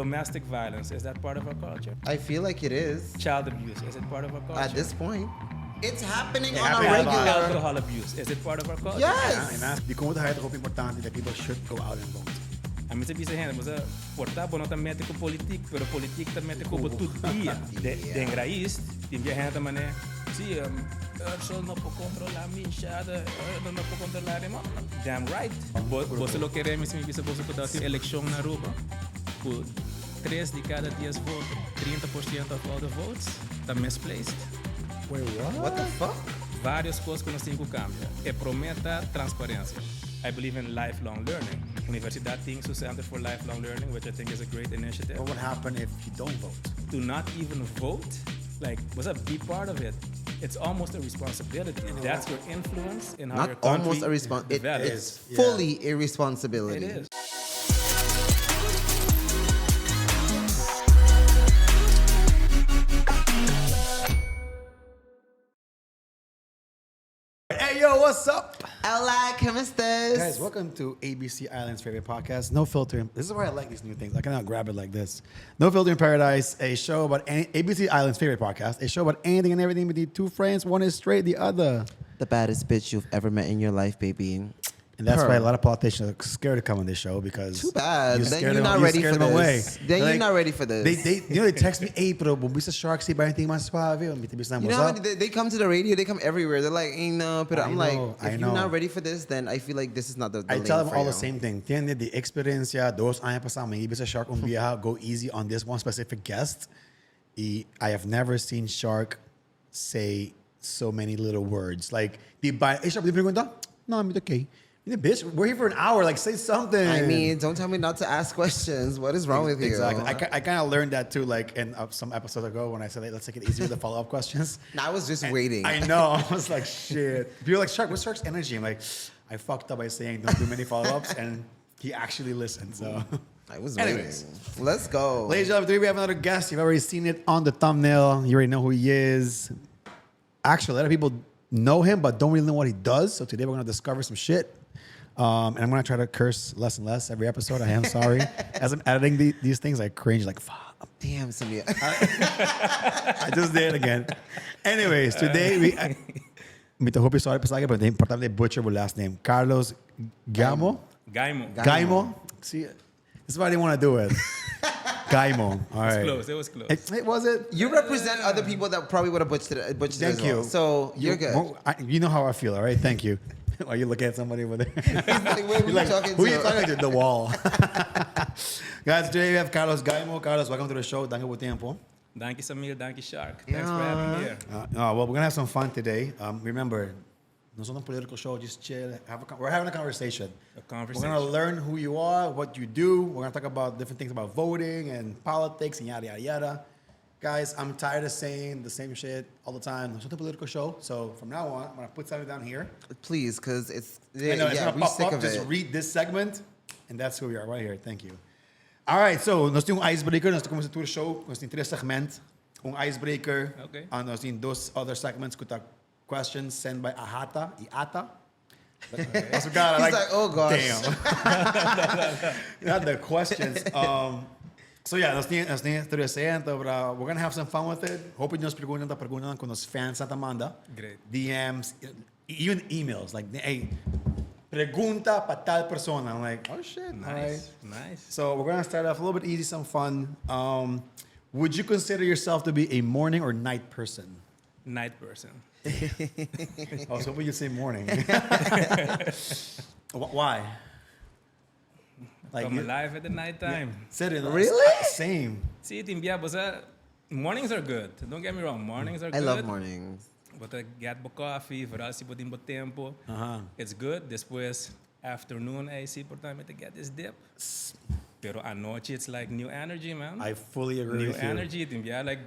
Domestic violence, is that part of our culture? I feel like it is. Child abuse, is it part of our culture? At this point. It's happening It on a happens a lot. regular. Alcohol abuse, is it part of our culture? Yes. And di con ta hopi importante that people should go out and vote. Ami ta bisa hende, bo por ta bo no ta mete cu politic, pero politic ta mete cu bo tur dia. De, den rais, tin bia hende ta mane, si, um, Ursel no por controla mi shada, Ursel no por controla mi. Damn right. Bo, boso lo kere mi si mi bisa boso cu ta tin eleccion na Aruba, cu 3 di cada 10 voto, 30% of all the votes, ta misplaced. Wait, what? What the fuck? Varios cos cu nos tin cu cambia. E prome ta transparencia. I believe in lifelong learning. Universidad tin su Center for Lifelong Learning, which I think is a great initiative. What would happen if you don't vote? To not even vote, like, what's up? Be part of it. It's almost a responsibility. That's your influence in how your Not country almost a response. It, develops. it's Yeah. fully a responsibility. It is. Hey, yo, what's up? Hola, ¿cómo estás? Guys, welcome to ABC Island's favorite podcast, No Filter. This is why I like these new things. I cannot grab it like this. No Filter in Paradise, a show about any, ABC Island's favorite podcast, a show about anything and everything between two friends. One is straight, the other. The baddest bitch you've ever met in your life, baby. And that's Her. why a lot of politicians are scared to come on this show because Too bad. you Then scare you're them- not you ready scare for them away. this. Then you're not ready for this. They, they, you know, they text me, hey, pero bombista shark, si anything más suave. Mi te bisa You know how many, they come to the radio, they come everywhere. They're like, ain't no, but I I'm know, like, I if know. you're not ready for this, then I feel like this is not the, the I tell lane them for all the you. same thing. Tiene de experiencia, 2 años pasados, me iba a Shark un viaje, go easy on this one specific guest. Y I have never seen Shark say so many little words. Like, the by, hey, Shark, ¿te pregunta? No, I'm okay. Bitch, we're here for an hour. Like, say something. I mean, don't tell me not to ask questions. What is wrong with you? Exactly. I kind of learned that too, like in some episodes ago when I said, hey, let's take it easy with the follow up questions. I was just waiting. I know. I was like, shit. People are like, Shark, what's Shark's energy? I'm like, I fucked up by saying don't do many follow ups. And he actually listened. So, I was Anyways. waiting. Let's go. ladies and gentlemen, today we have another guest. You've already seen it on the thumbnail. You already know who he is. Actually, a lot of people know him, but don't really know what he does. So today we're going to discover some shit. And I'm going to try to curse less and less every episode. I am sorry. As I'm editing these things, I cringe like, fuck. Damn, Samia. I just did it again. Anyways, today we. I, mi te hope sorry pasage, but importante butcher with last name. Carlos Gamo. Gaimo. Gaimo. See, this is why I didn't want to do it. Gaimo. All right. Close. It was close. Was it? you represent other people that probably would have butchered it. Butchered it Thank as well. you. So You- you're good. well, you know how I feel, all right? Thank you. Why you looking at somebody over there? He's like, wait, who You're you like, talking who to? you talking to? The wall. Guys, today we have Carlos Gaimo. Carlos, welcome to the show. Danke por tiempo. Danki Samir, danki Shark. Thanks for having me here. Well, we're gonna have some fun today. Remember, no es un political show. Just chill. We're having a conversation. A conversation. We're gonna learn who you are, what you do. We're gonna talk about different things about voting and politics and yada yada yada. Guys, I'm tired of saying the same shit all the time. It's not a political show, so from now on, I'm gonna put something down here. Please, because it's I know it's yeah, gonna we pop sick up. of Just it. read this segment, and that's who we are right here. Thank you. All right, so nos tin un icebreaker. Nos ta cuminsa e show. Nos tin tres segmento. Un icebreaker. And nos tin dos other segments with questions sent by Ahata y Ata. That's what God, I He's like, "Oh, gosh." Damn. Not the questions. So yeah, nos tin tres segmento, but we're gonna have some fun with it. Hope nos pregunta, pregunta cu nos fans ta manda. Great. DMs, even emails. Like, hey, pregunta pa tal persona. I'm like, oh shit. All right. Nice. Nice. So we're gonna start off a little bit easy, some fun. Would you consider yourself to be a morning or night person? Night person. I was hoping you'd say morning. Why? Like Come alive at the nighttime. Said it. Really? Same. Si, tin bia, but mornings are good. Don't get me wrong. Mornings are I good. love mornings. Bo ta get bo coffee, vooral si bo tin bo tempo. It's good. Despues, afternoon, ay si por time to get this dip. Pero anochi, it's like new energy, man. I fully agree New with you. energy. Tin bia, like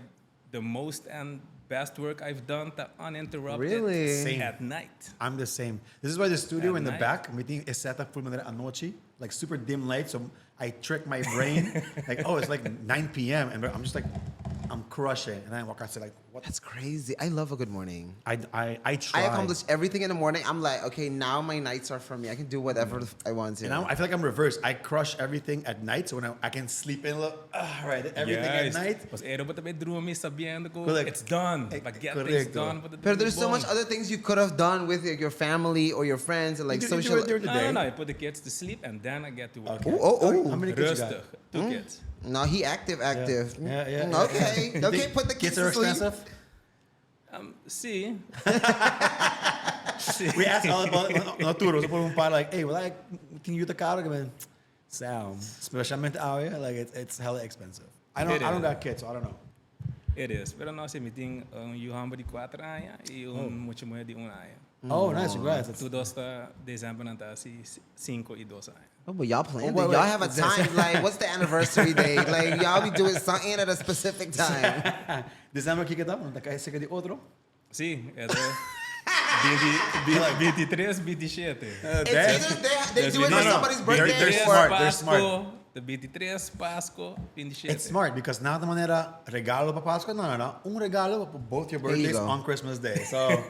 the most and best work I've done ta uninterrupted Really? Same. at night. I'm the same. This is why the studio At in the night. back, we think is set up for manera anochi, like super dim light. So I trick my brain, like, oh, it's like 9 p.m. And I'm just like, I'm crushing. And then I walk outside like, what? That's crazy. I love a good morning. I try. I accomplish everything in the morning. I'm like, okay, now my nights are for me. I can do whatever I want to. And I feel like I'm reversed. I crush everything at night, so when I can sleep in, a little, all right, everything at Juist. night. Pas ero bota bij dromen sabiendo ko, Correct. it's done. But get things Correcto. done. But But there's so much other things you could have done with like, your family or your friends and like You do social. it during the No, day. no, no. I put the kids to sleep and then I get to work. Okay. Ooh, oh, oh. How many kids you got? Rustig. Two kids. No, he active, active. Yeah. Okay, You okay. think Put the kids, kids are to sleep. expensive. Si. Si. We asked all about no tour. So un par like, hey, well, like, can you the car? Man, sound, especialmente awe, like it's hella expensive. It I don't is. got kids, so I don't know. It is. Pero no, si mi tin un yiu homber di 4 aña y un mucha muhe di 1 aña. Oh, nice, congrats. Tur dos ta december nan ta 5 y 2 aña. Oh, but y'all planned Oh, wait, it. Y'all wait. have a time. Like, what's the anniversary date? Like, y'all be doing something at a specific time. December kick it up, ta cay cerca di otro. Si, e ta 23, 27. It's either they do it No, for no. somebody's birthday They're or smart. They're smart. The 23, Pasco, 27. It's smart because not the manera regalo pa Pasco, no. Un regalo for both your There you birthdays go. on Christmas Day. So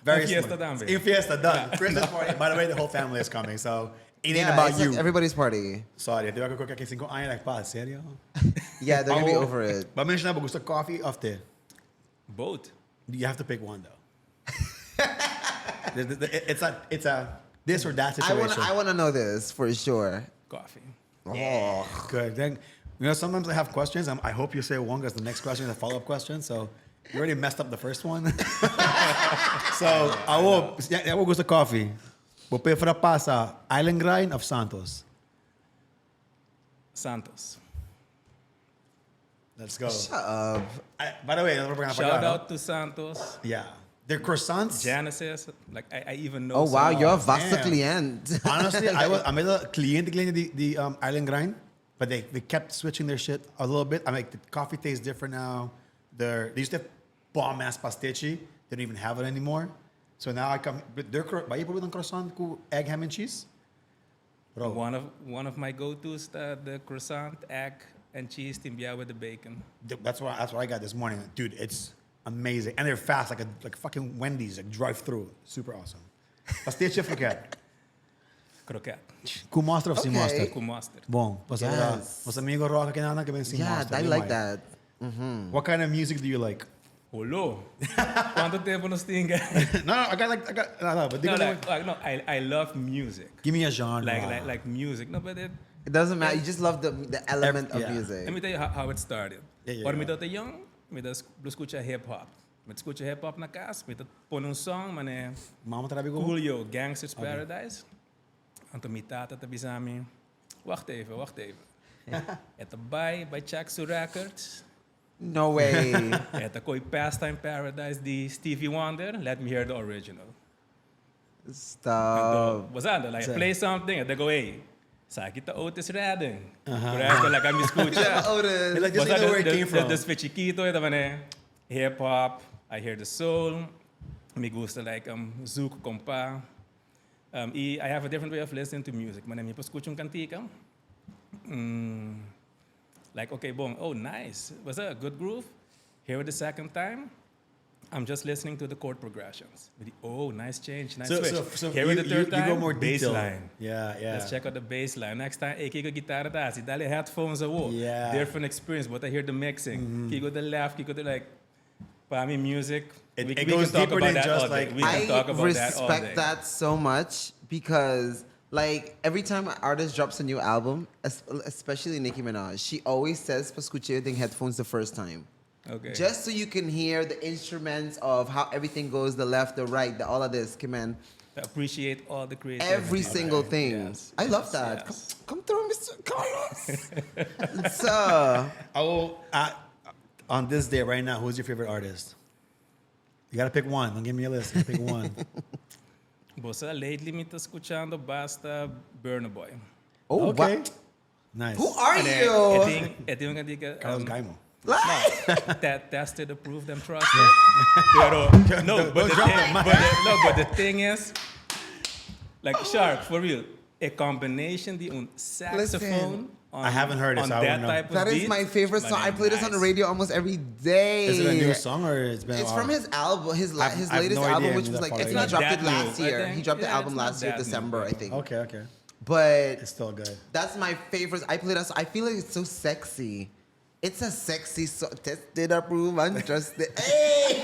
very Un fiesta smart. tambe. Un fiesta done. Christmas party. By the way, the whole family is coming, so it ain't Yeah, about it's you. like everybody's party. Sorry, te voy a coger 5 años like, pa, serio? Yeah, they're gonna be Oh. over it. But mention that, gusta coffee of tea. Both. You have to pick one though. It's a this or that I situation. wanna know this for sure. Coffee. Oh, Good. Then sometimes I have questions. I hope you say one because the next question is a follow up question. So you already messed up the first one. So I will. Yeah, I will go to coffee. We'll pay for the pasa Island Grind of Santos. Santos. Let's go. Shut up. By the way, that's what we're gonna Shout forget, out to Santos. Yeah, their croissants. Genesis. Like I even know. Oh wow, some- you're a vaste damn. client. Honestly, I made a cliente cliente the Island Grind, but they kept switching their shit a little bit. I'm like, the coffee tastes different now. They used to have bomb ass pastechi. They don't even have it anymore. So now I come, but they're ba you put croissant ku egg, ham and cheese? Bro, One of my go-tos, the croissant, egg, and cheese timbia with the bacon. That's what I got this morning, dude. It's amazing, and they're fast, like fucking Wendy's, like drive through, super awesome. Pastechi of croquette, Croquette. Ku mustard of sin Okay. mustard. Ku mustard. Bom, pasa Yes. Nos amigo Roca que nada que ven sin Yeah, mustard. I Di like mai. that. What kind of music do you like? Hello. Cuanto tempo nos tin? No, I got like I got no, but No, like, no, I love music. give me a genre. Like music. No, but it, It doesn't matter. You just love the element of yeah. music. Let me tell you how it started. Yeah, Ora mi yeah. tabata young, mi ta scucha hip hop. Mi ta scucha hip hop na cas, mi ta pone un song, mane Mama trabi go. Coolio, Gangsta's Paradise. Anto mi tata ta bisa mi, wacht even, wacht even. E ta bay, bay check su records. No way. E ta coy Pastime Paradise di Stevie Wonder. Let me hear the original. Stop. Was that like Zo. play something and they go, hey, esaki ta Otis Redding. Correcto, like mi scucha. Otis. Like, just Was know where it the, came from. The, the chiquito, e tabata hip hop. I hear the soul. Mi gusta like zouk, compa. Y I have a different way of listening to music. Mane mi por scucha un cantica. Like, okay, boom. Oh, nice. Was that a good groove? Hear it the second time. I'm just listening to the chord progressions. Oh, nice change, nice switch. So Hear you, it the third you time, go more bass detailed. line. Let's check out the bass line. Next time, hey, kico guitarra ta, si dale headphones awo. Different experience, but I hear the mixing. Kico the left, kico the like. Pa mi music, It we goes can talk deeper about than that just all day. like- We can I talk about that all day. respect that so much because like every time an artist drops a new album, especially Nicki Minaj, she always says pa scucha den headphones the first time. Just so you can hear the instruments of how everything goes, the left, the right, the all of this. Come on. Appreciate all the creativity. Every single thing. Yes, I love yes, that. yes. Come through, Mr. Carlos. It's, I will, on this day right now, who's your favorite artist? You got to pick one. Don't give me a list. You pick one. Bo sa, lately mi ta scuchando basta Burna Boy. Oh, Okay. What? Nice. Who are E you? tin, e tin un cantica, Carlos Gaimo. No, tested, approved, and trusted. Pero, no, but Don't the drop thing, the mic. but the, no, but the thing is, like, Shark, for real. E combination di un saxophone on, I haven't heard it, on so I that wouldn't know. type of That is beat, my favorite song. I manera play this on the nice. radio almost every day. Is it a new song or it's been? a It's while? from his album, his his I've latest no idea. album, which I'm was not like following he it. dropped Not it that last new, I year. think. He dropped the Yeah, album it's not last year, that new, December, I but- think. Okay. But It's still good. that's my favorite. I play that. I feel like it's so sexy. It's a sexy song. Tested, approved, and trusted. Hey!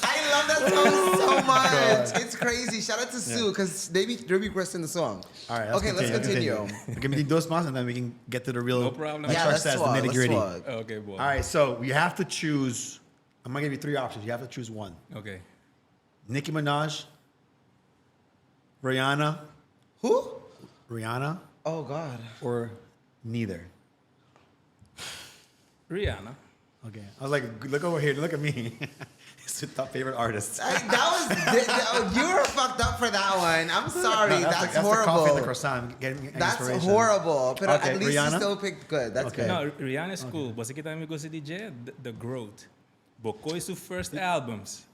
I love that song so much. It's crazy. Shout out to Sue because they be requesting the song. All right. Let's okay, let's continue. Give me dos más and then we can get to the real. No problem. Like Yeah, Shark let's says, the talk. nitty Let's gritty. talk. Okay, boy. All right, so we have to choose. I'm gonna give you three options. You have to choose one: Okay. Nicki Minaj, Rihanna, Who? Rihanna, Oh God. or neither. Rihanna. Okay, I was like, look over here, look at me. It's the top favorite artist. That was oh, you were fucked up for that one. I'm sorry. No, that's, the, that's horrible. The coffee and the croissant. I'm getting That's inspiration. horrible. But Okay, at least Rihanna? you still picked good. That's Okay. good. No, Rihanna is cool. Bo sa mi gusta di dje, the growth. Bo coy su first albums.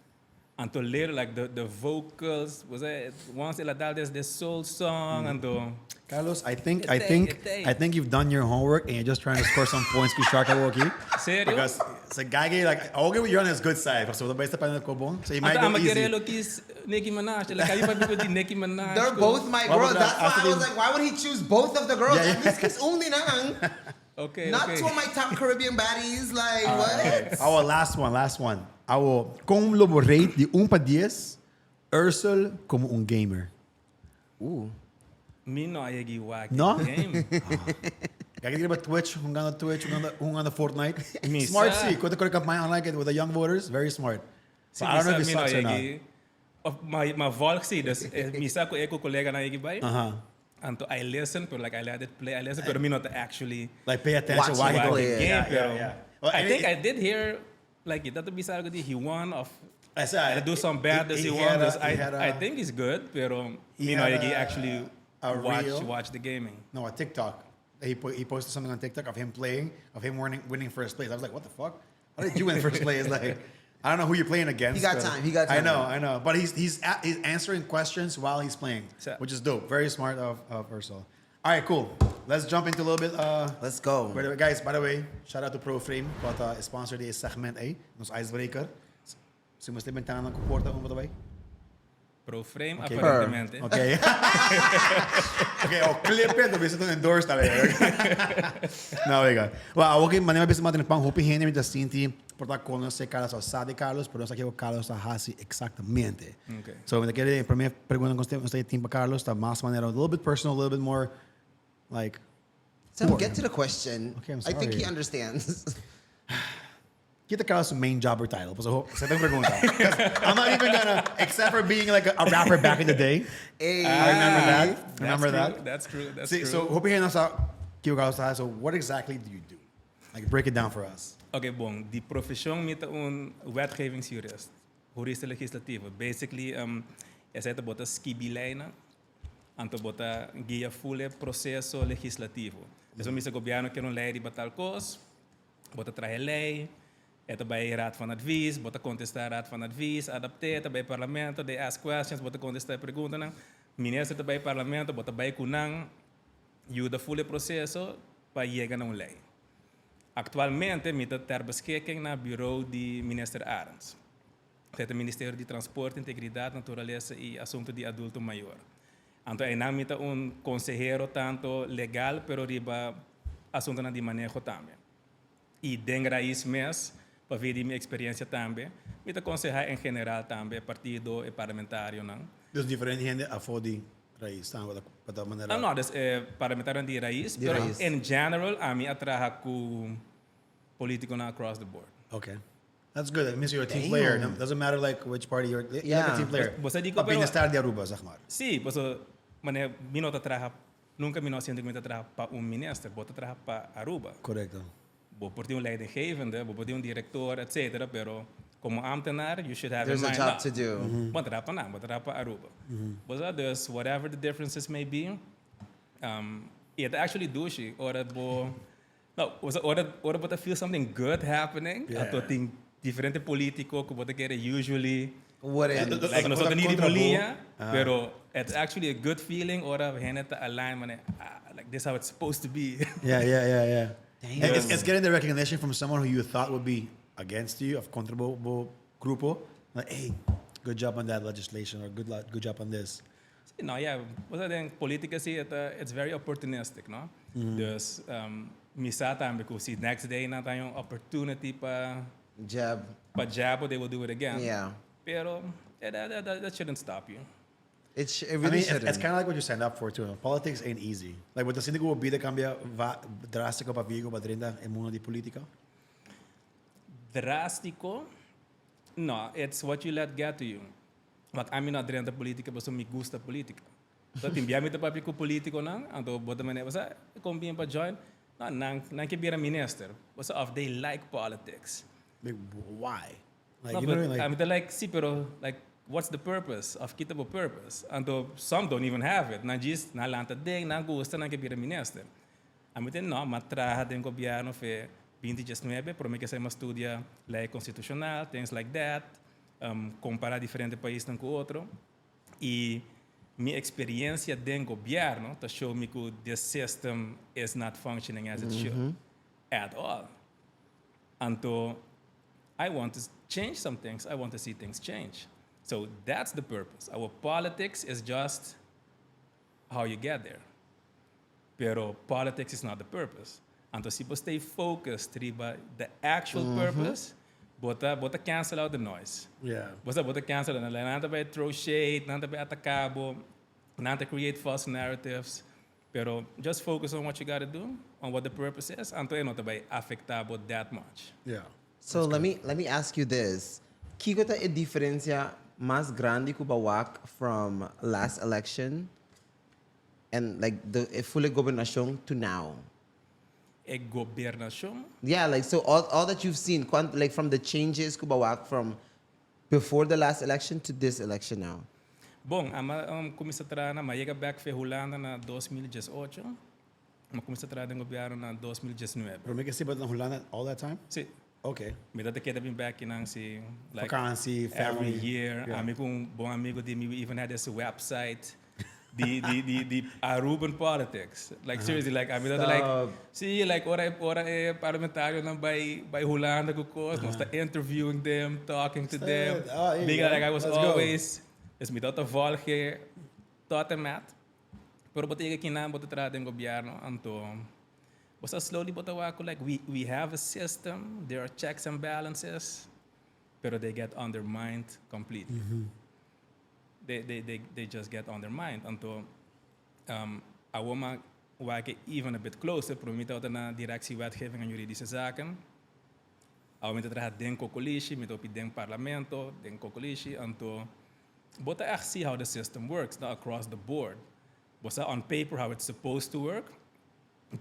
Anto later, like the vocals, was it once el a dal the soul song, anto Carlos, I think I Etey, think etey. I think you've done your homework and you're just trying to score some points with Shark Awoki. Serio? Because it's a guy like I'll give you on his good side. So the best the cobon. So you might Anto go ama easy. querer lo kies Nicki Minaj. El a cay pa di Nicki Minaj. They're both my Why would girls. that- That's why after I was they- like, why would he choose both of the girls? Yeah. At least kiss only nang. Okay, Not okay. two of my top Caribbean baddies. Like, what? Our last one, last one. Our con lo bo rate di 1 pa 10 Ursel como un gamer. Ooh. Mi no a yega wak No? game. Kijk, ik heb Twitch, hungando Twitch, hungando, hungando Fortnite. Mi Smart sa. si, cu ta core campaña online with the young voters, very smart. Si, But I don't know if mi he sa sucks mi or no not. yegi. Of my volg si, dus mi sa cu e cu colega nan yegi bai. Anto I listen, pero like I let it play, I listen, pero mi no ta actually Like pay attention Watch why he him go. play the it. game, Yeah, pero yeah. Well, I and think it- I did hear like that to be algo di he won of I said, I do some bad he he had won. Dus he had I think he's good, pero he mi no had yegi actually a watch reel. watch the gaming. No, a TikTok. He posted something on TikTok of him playing, of him winning first place. I was like, what the fuck? How did you win first place? Like, I don't know who you're playing against. He got but time, he got I time. know, I know. But he's answering questions while he's playing, which is dope. Very smart of Ursula. All right, cool. Let's jump into a little bit. Let's go. By the way, guys, by the way, shout out to ProFrame, wat sponsor di segment A, nos icebreaker. Si bo ta bentana cu porta, un by? ProFrame, Okay. aparentemente. Okay, oh, clip it, dan is het endorsed alweer. No, oiga. Well, okay, manera bisa matin pang hopi hende mi ta sinti por ta conoce Carlos o sa di Carlos, pero no sa kico Carlos ta haci exactamente. Okay. So, mi kier prome pregunta cu nos tin pa Carlos, ta mas manera a little bit personal, a little bit more like So Who are get you? to the question. Okay, I'm I think sorry. he understands. Kico ta Carlos' main job or title? Pues, esey ta e pregunta. 'Cause I'm not even gonna, except for being like a rapper back in the day. Hey. I remember that. That's Remember true, that? That's true. That's See, true. so hopi hende no sa kico Carlos ta, so what exactly do you do? Like break it down for us. Ok, bon, di profesion mi ta un wetgevingsjurist, jurista legislativo. Basically, esey ta bo ta skibi leynan, anto bo ta guia full e proceso legislativo. Dus ora gobierno kier un ley riba tal cos, bo ta traha ley, e ta bay raad van advies, bo ta contesta raad van advies, adapteer, ta bay parlamento, they ask questions, bo ta contesta preguntanan. Minister ta bay parlamento, bo ta bay cu nan, yuda full e proceso pa yega na un ley. Actualmente, mi ta ter beschikking na bureau di minister Arends. Het Ministerio di Transporte, Integridad, Naturalesa y Asunto di Adulto Mayor. Anto, eynan mi ta un consehero tanto legal, pero riba asunto di maneho tambe. Y den Raiz mes, pa via di mi experiencia tambe, mi ta conseha en general tambe, partido y parlamentarionan. Dus diferente hende afo di Raiz, ta pa ta manera. Ah, no, dus parlamentario di Raiz, Di pero Raiz. in general, ami a traha cu politiconan across the board. Okay. That's good. That means you're a team player. No, doesn't matter like which party you're like a team player. Bo sa di Pa pero bienestar di Aruba, zeg maar. Si, paso, mane, mi no ta traha, nunca mi no a sinti cu mi ta traha pa un minister, bo ta traha pa Aruba. Correcto. Bo por tin un leidinggevende, bo por tin un director, etc. Pero como ambtenaar, you should have There's in a mind, job no, to do. Bo traha pa nan, bo traha pa Aruba. Bo sa, dus whatever the differences may be, it actually dushi, ora bo, no, ora, ora bo ta feel something good happening, anto tin diferente politico cu bo ta kere usually What is? Like, nos Ora tin contra liña, bo. pero it's actually a good feeling ora hende ta align manera, ah, like this how it's supposed to be. Yeah. Damn. And it's getting the recognition from someone who you thought would be against you, of contra bo grupo. Like, "Hey, good job on that legislation," or "Good job on this." No, yeah, bo den politica si, it's very opportunistic, no? Dus mi sa tambe cu si next day nan tin un opportunity pa Jab. Pa jab, they will do it again. Pero yeah, that shouldn't stop you. It I really mean, shouldn't. it's kind of like what you signed up for too. Politics ain't easy. Like, bo ta sinti cu bida a cambia drastico pa Vigo, pa drenta e mundo di politica? Drastico? No, it's what you let get to you. Want ami no a drenta politica pasobra mi gusta politica. So tin bia mi ta papia cu politiconan, anto bo ta manera, bo sa, con bin pa join? No, nan ke bira minister. Bo sa, of they like politics. Like, why? Like, No, you know but what I mean? Like, I'm the like, si, pero like, what's the purpose? Of kico ta bo purpose? Anto, some don't even have it. Nan just, nan lanta den, nan gusta, nan ke bira minister. Ami ta, no, m'a traha den gobierno fe 2019, pero mi kier a studia ley constitucional, things like that, compara diferente paisnan cu otro. Y mi experiencia den gobierno ta show me cu this system is not functioning as it should at all. Anto, I want to change some things. I want to see things change. So that's the purpose. Our politics is just how you get there. Pero politics is not the purpose. Anto, si bo stay focused riba the actual purpose, bo ta cancel out the noise. Bo ta cancel, nan ta bay throw shade, nan ta bay ataca bo, nan ta create false narratives. Pero just focus on what you gotta do, on what the purpose is, anto e no ta bay afecta bo that much. So let me ask you this. Kico ta e diferencia mas grandi cu bo a wak from last election and like the full gobernacion to now? E gobernacion? Yeah, like so all that you've seen, like from the changes cu bo a wak from before the last election to this election now. Bon, ami a cuminsa traha, m'a yega back for Hulanda na 2018. M'a cuminsa traha den gobierno na 2019. Pero mi kier sa, na Hulanda all that time? Si. Mi ta keda bin back in si like Vakantie, family. every year. Ami cu un bon amigo di mi, we even had this website di Aruban politics. Like seriously, like I mean like Stop. si, like ora e parlamentarionan bay Hulanda cu cos, nos ta interviewing them, talking to them. Oh, there you Big go. like I was Let's go. always is mi ta volg tot en met. Pero bo ta yega akinan, bo ta traha den gobierno, anto bo sa slowly bo ta wak like we have a system, there are checks and balances, pero they get undermined completely. They just get undermined. Anto awor m'a wak even a bit closer, pero mi ta na directie wetgeving en juridische zaken. Awor mi ta traha den Cocolishi, mi ta den parlamento, den Cocolishi, anto bo ta echt see how the system works, not across the board. Bo sa on paper how it's supposed to work,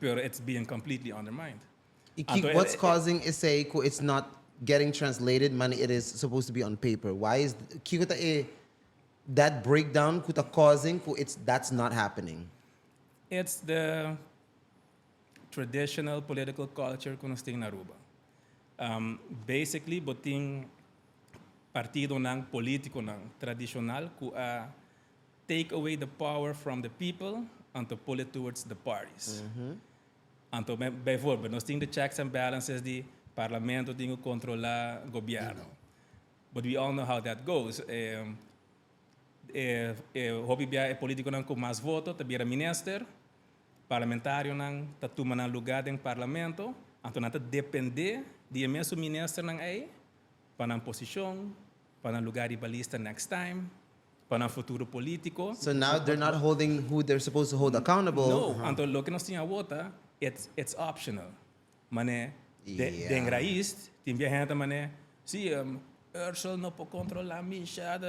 pero it's being completely undermined. E Anto, what's causing esey cu it's not getting translated manera it is supposed to be on paper? Why is kico ta e that breakdown cu ta causing cu it's that's not happening? It's the traditional political culture cu nos tin na Aruba. Basically, bo tin partidonan politiconan tradicional cu a take away the power from the people and to pull it towards the parties. Anto, bijvoorbeeld, nos tin the checks and balances di parlamento tin cu controla gobierno. But we all know how that goes. Hopi bia e politiconan cu mas voto, ta bira minister, parlamentarionan ta tuma nan lugar den parlamento, anto nan ta depende di e mesun ministernan ey pa nan posicion, pa nan lugar di lista next time, pa nan futuro politico. So now they're not holding who they're supposed to hold accountable. No, anto loke nos tin awor ta, it's optional. Mane, den raiz, tin bia hende mane, si, Ursell no por controla Misha,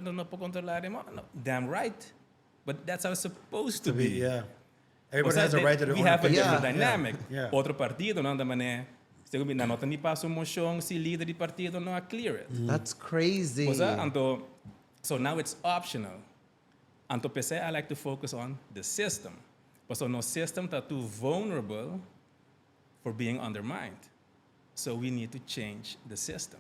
no por controla no, damn right. But that's how it's supposed to To be, be. yeah. Everybody O sea, has a right to their we own have a opinion. different dynamic. Otro partidonan ta mane, segun nan no ta ni pasa un mocion si lider di partido no a clear it. That's crazy. O sea, anto, so now it's optional. Anto p'esey I like to focus on the system. Paso nos system ta too vulnerable for being undermined. So we need to change the system.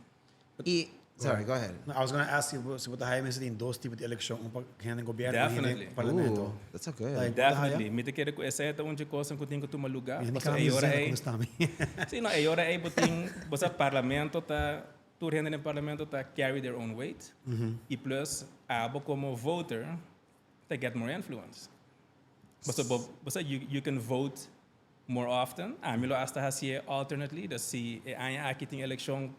E Sorry, go ahead. No, I was gonna ask you si bo ta haya mester tin dos tipo di eleccion, un pa hende den gobierno y un hende Definitely. den parlamento. Ooh, that's a good. Like, Definitely. Mi ta kere ku esei ta un dje kosnan ku tin ku tuma lugá. Mi Pasobra kami e ora zena ei, kontestá mi. sí, no, e ora ei bo tin, bo sa parlamento ta, tur hende den parlamento ta carry their own weight. I plus abo komo voter ta get more influence. Pasobra bo, bo sa you, you can vote more often. Ami lo hasta hasié alternately, dus si e aña aki tin elekshon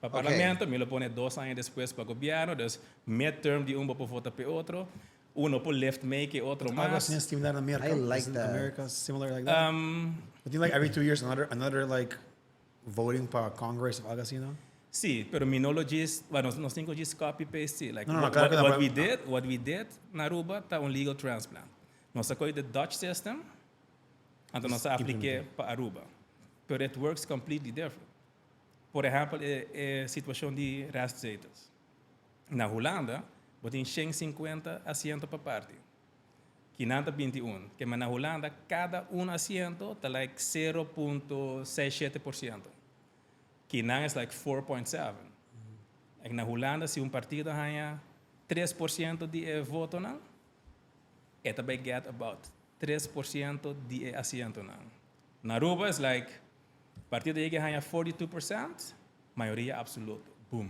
pa parlamento, mi lo pone 2 aña despues pa gobierno, dus midterm di un bo por vota pa e otro. Uno por lift mee ku otro Algo mas. asina similar na America. I like Isn't that. America similar like that? I think like every 2 years another like voting pa Congress of algo asina, no? Sí, pero mi no lo djis, bueno, nos tin ku djis copy paste sí. Like No, claro what, ku no, what pero we did, what we did na Aruba ta un legal transplant. Nos a koi the Dutch system, anto nos a aplik'é pa Aruba. Pero it works completely different. Por ehèmpel, e situashon di restzetels. Na Hulanda, bo tin 150 asiento pa parti. Akinan ta 21. Ke men na Hulanda, kada un asiento ta like 0.67%. Akinan is like 4.7. Like na Hulanda, si un partido haña 3% di e votonan, e ta bai get about 3% di e asientonan. Na Aruba is like, partido yega haña 42%, mayoria absoluto. Boom.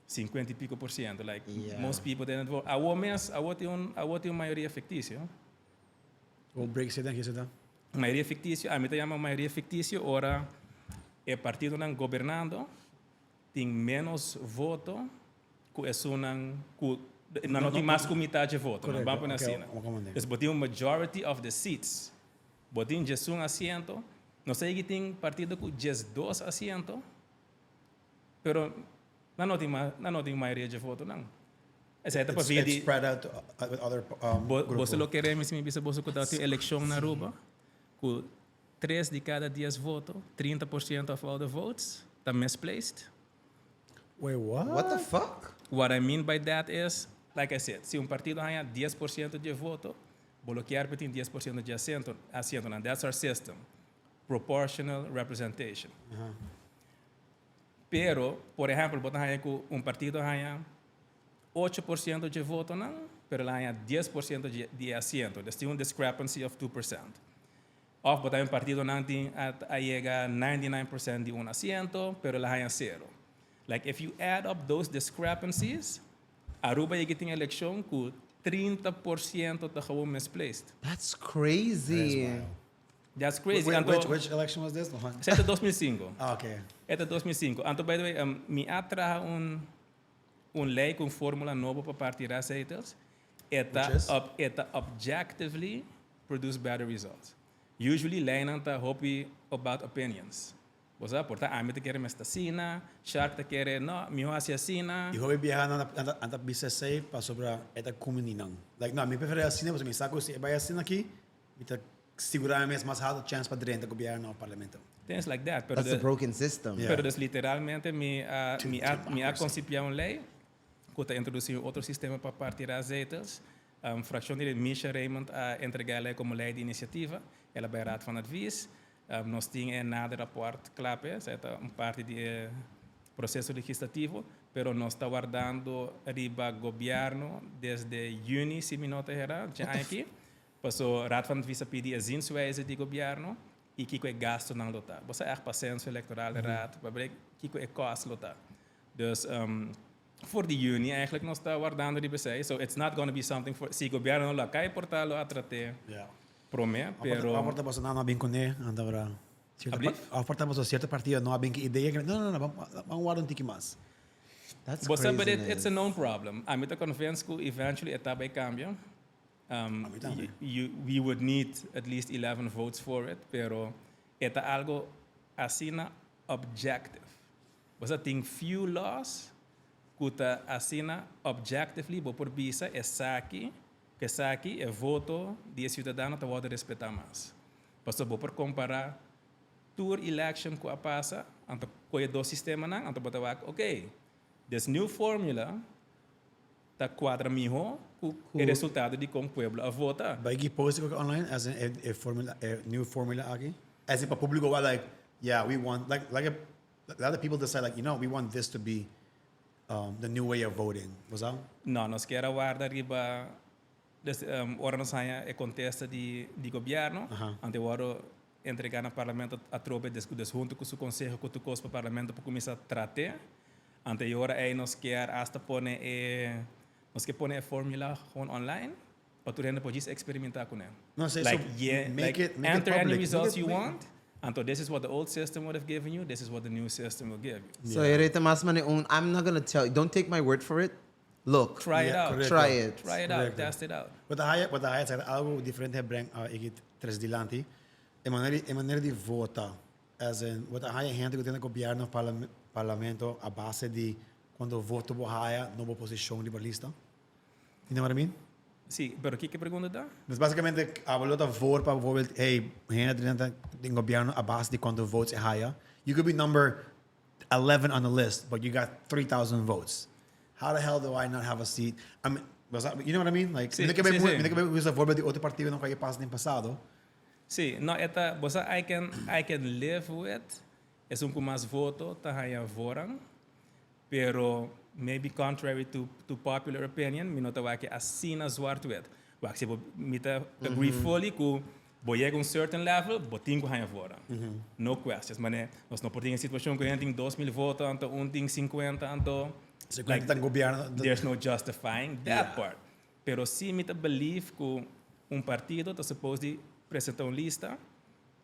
50 i piko por siento. Like, most people didn't vote. Awo mes, awo tin un mayoria fiktisio. We'll break it down, here. Mayoria fiktisio, ami ta yama mayoria fiktisio, ora e partidonan gobernando tin menos voto ku esunnan ku no, no tin mas ku mitar di voto, no, ban pone asina. Vamos komprondé. Dus bo tin un majority of the seats. Bo tin 11 asiento. No sei ku tin partido ku 12 asiento, pero nan no tin mayoria di voto, no. Esei ta pa It's di spread out with other Bo, grupo. bo lo kere mi si mi bisa bo ku tabatin elekshon na Aruba, ku 3 di kada 10 voto, 30% of all the votes, ta misplaced. Wait, what? What the fuck? What I mean by that is, like I said, si un partido haña 10% di voto, bo lo kier tin 10% di asiento. And that's our system. Proportional representation. Pero, por ehèmpel, bo haña ku un partido haña 8% di votonan, pero el a haña 10% di asiento. Dus tin un discrepancy of 2%. Òf bo un partidonan tin a yega 99% di un asiento, pero el a haña zero. Like if you add up those discrepancies, Aruba a yega tin elekshon ku 30% ta gewoon misplaced. That's crazy. That's crazy. Wait, Anto, which election was this? Esei ta 2005. Ah, okay. E ta 2005. Anto, by the way, mi a traha un lei ku fórmula nobo pa parti zetels. E ta, Which is? e ta objectively produce better results. Usually, leinan ta hopi about opinions. Bo sa, por ta ami ta kere mester asina, Shark ta kere, no, mihó hasi asina. I hopi biaha nan ta bisa esei pasobra e ta kumbiní nan. Like, no, mi preferí asina, pasobra mi sa ku si e bai asina aki, mi ta sigurá mes mas altu chance pa drenta gobièrnu òf parlamento. Things like that. Pero That's a broken system. Pero dus literalmente mi a konseptuá un lei ku ta introdusí otro sistema pa parti zetels. Frakshon di Misha Raymond a entregá e komo lei di inisiativa. El a bai Raad van Advies. Nos tin e nader rapport kla, esei ta un parti di proseso legislativo, pero nos ta wardando riba gobièrnu desde yüni, si mi no ta era, ya aki. Paso Raad van Advies a pidi e zienswijze di gobièrnu i kiko e gastonan lo ta. Bo sa echt pa censo electoral raad, pa kiko e cost lo ta. Dus for di yüni eigenlijk nos ta wardando riba esei. So it's not going to be something for si gobièrnu no la kai por ta lo a trat'é promé, pero Aporta paso no bin kuné, anda bra. Sierto Alblief? Aporta paso sierto partido no bin ku idea ku no, no, no, ban warda un tiki mas. That's But, crazy. but it's a known problem. Ami ta convinced ku eventually e ta bai kambia. Ami tambe. We would need at least 11 votes for it, pero e ta algo asina objective. Bo tin few laws ku ta asina objectively, bo por bisa esaki, ku esaki e voto di siudadano ta wòrdu respetá mas. Paso bo por kompará tur election ku a pasa, anto kohe dos sistemanan, anto bo ta wak, okay, this new formula ta kuadra mihó ku e resultado di kon pueblo a vota. But you post it online as a formula, a new formula aki? As if a públiko like, yeah, we want like a lot of people decide like, we want this to be The new way of voting, bo sa? No, nos kier a warda riba dus ora nos haña e kontesta di di gobièrnu, anto e wòrdu entregá na parlamento atrobe des dus huntu ku su konseho ku tur kos pa parlamento por kuminsá trat'é. Anto e ora ei nos kier asta pone e nos ke pone e formula gewoon online pa tur hende por djis eksperimentá kuné. No, so, Like, so yeah, make like it, make it enter any public. results Make it- you want. Anto this is what the old system would have given you, this is what the new system will give you. So e reta mas mane un I'm not gonna tell you, don't take my word for it. Look. Try it Yeah, out. correcto. Try it. Try it out, Correcto. test it out. Wat de haya, wat de haya zegt, algo diferente breng uh, ik het tres dilanti. E manera, e manera di vota, as in, wat de haya gente que tiene gobierno parlam, parlamento a base di cuando voto bo haya, no bo posicion di bo lista. You know what I mean? Sí, pero kiko e pregunta ta? Dus básicamente, abo lo ta voor pa bijvoorbeeld, hey, hende den den gobierno a base di cuanto votes e haya. You could be number 11 on the list, but you got 3,000 votes. How the hell do I not have a seat? I mean, was that, you know what I mean? Like, Sí, mi no ke sí, sí. mi no ke bay usa voorbeeld di otro partido no cu a pasa den pasado. Sí, no, e ta, bo sa, I can, I can live with esun cu mas voto ta haya voorrang. Pero maybe contrary to to popular opinion, mi no ta wak asina zwart-wit. Wak si bo mi ta agree fully ku bo yega un certain level, bo tin ku haña voorrang. No questions. Mane nos no por tin e situacion ku hende tin 2000 voto anto un tin 50 anto 50 ta gobierno. There's no justifying that part. Pero si mi ta believe ku un partido ta suppose di presenta un lista,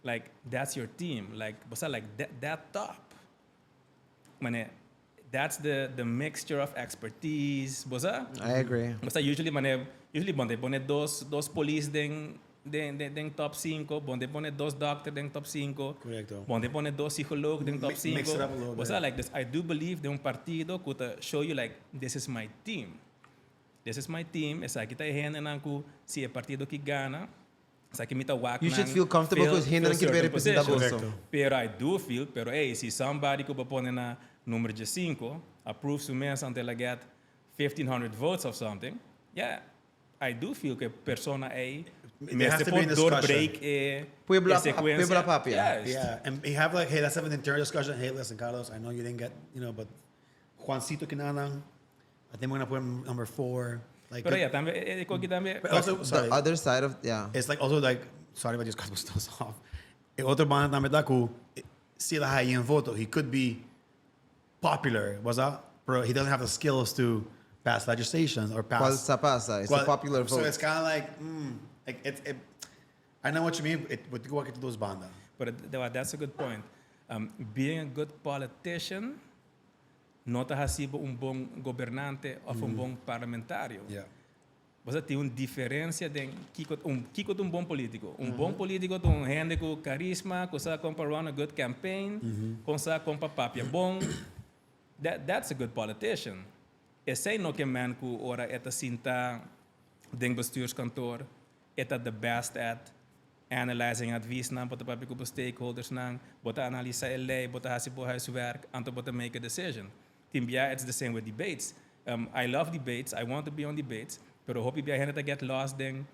like that's your team, like bo sa like that that top. Mane, that's the the mixture of expertise, bo sa? I agree. Bo sa usually mane, usually bon te pone dos dos polis den den den den top cinco, bon te pone dos doctor den top cinco, Correcto. bon te pone dos psicoloog den top Mix it cinco. up a little Bo sa bit. like this, I do believe den un partido cu ta show you like this is my team. This is my team, esaki ta e hendenan cu si e partido aki gana, Esaki mi ta wak You should nan feel comfortable fill cu hendenan fill ki certain representa positions. boso. Correcto. Pero I do feel, pero ey, si somebody cu bo pone na number diescinco approve su mes until I get 1500 votes of something, yeah, I do feel cu e persona ey There has mester to be por a door discussion. break e Pueblo e a- secuencia. pueblo a papia. Juist. Yeah, and you have like, hey, let's have an internal discussion. Hey, listen, Carlos, I know you didn't get, you know, but Juancito Kinanan, I think we're gonna put him number four. Like, Pero yeah, tambe e e koki tambe. But also, The sorry, other side of, yeah. it's like also like, sorry, but just cut those off. E otro banda tambe ta ku si el a haya un voto, he could be popular, was that? Pero he doesn't have the skills to pass legislation or pass. Cual sa pasa? It's a Cual- popular So vote. it's kind of like, like it, it, I know what you mean. It would go to those banda. But that's a good point. Being a good politician no ta hasi bo un bon gobernante of un bon parlamentario. Bo sa tin un diferencia den kico un kico ta un bon politico. Un bon politico ta un hende cu carisma, cu sa con pa run a good campaign, con sa con pa papia bon. That that's a good politician. Esey no ke men cu ora e ta sinta den bestuurskantoor e ta the best at analyzing adviesnan, bo ta papia cu bo stakeholdersnan, bo ta analisa e ley, bo ta haci bo huiswerk, anto bo ta make a decision. Tin bia it's the same with debates. I love debates, I want to be on debates, pero hopi bia hende ta get lost den,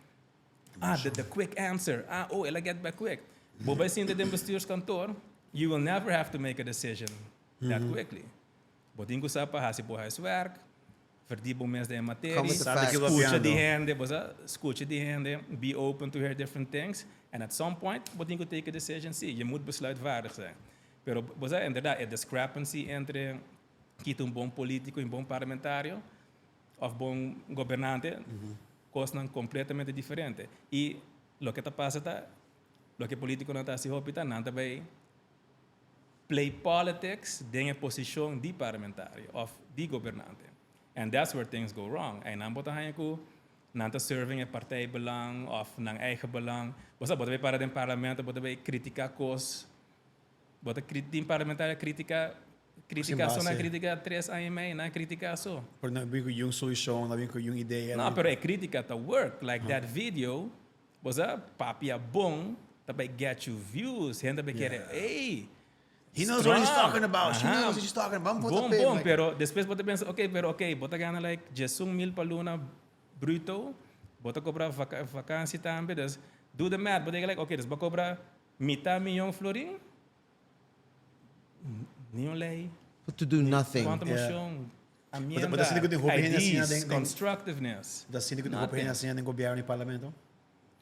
ah, the quick answer, ah, oh, el a get back quick. Bo bay sinta den bestuurskantoor, you will never have to make a decision that quickly. Bo tin cu sa pa haci bo huiswerk, verdiep bo mes den e materie, Come with the Sabe facts. que scucha di papiando. hende, bo sa, scucha di hende, be open to hear different things, and at some point bo tin cu take a decision, si, je moet besluitvaardig zijn. Pero bo sa, inderdaad, e discrepancy entre kita un bon politico y un bon parlamentario, of bon gobernante, cosnan completamente diferente. Y loke ta pasa ta, loke politiconan ta haci hopi ta, nan ta bay play politics den e posicion di parlamentario of di gobernante. And that's where things go wrong. Ey nan bo ta haña cu nan ta serving e partijbelang of nan eigen belang. Bo sa, bo ta bay para den parlamento, bo ta bay critica cos. Bo ta tin parlamentario critica, critica so, nan critica tres aña y mei, nan critica so. Pero nan bin cu yun solucion, nan bin cu yun idea. No, pero e critica ta work. Like that video, bo sa, papia bon ta bay get you views. Hende ta bay kere, ey, He knows what he's strong. talking about. She knows what she's talking about. Vamos Bon, botar bon, like- pero despues bo ta pensa, ok, pero ok, bo ta gana like 11 mil pa luna bruto, bo ta cobra vakantie tambe, dus do the math, bo ta like, ok, dus bo cobra mitad miljoen florin, ni un ley, To do nothing. cuanto Yeah. mocion. Amienda, Bo ta sinti ku tin hopi hende asina ideas, den constructiveness. Bo ta sinti ku tin hopi hende asina den gobièrnu i parlamento?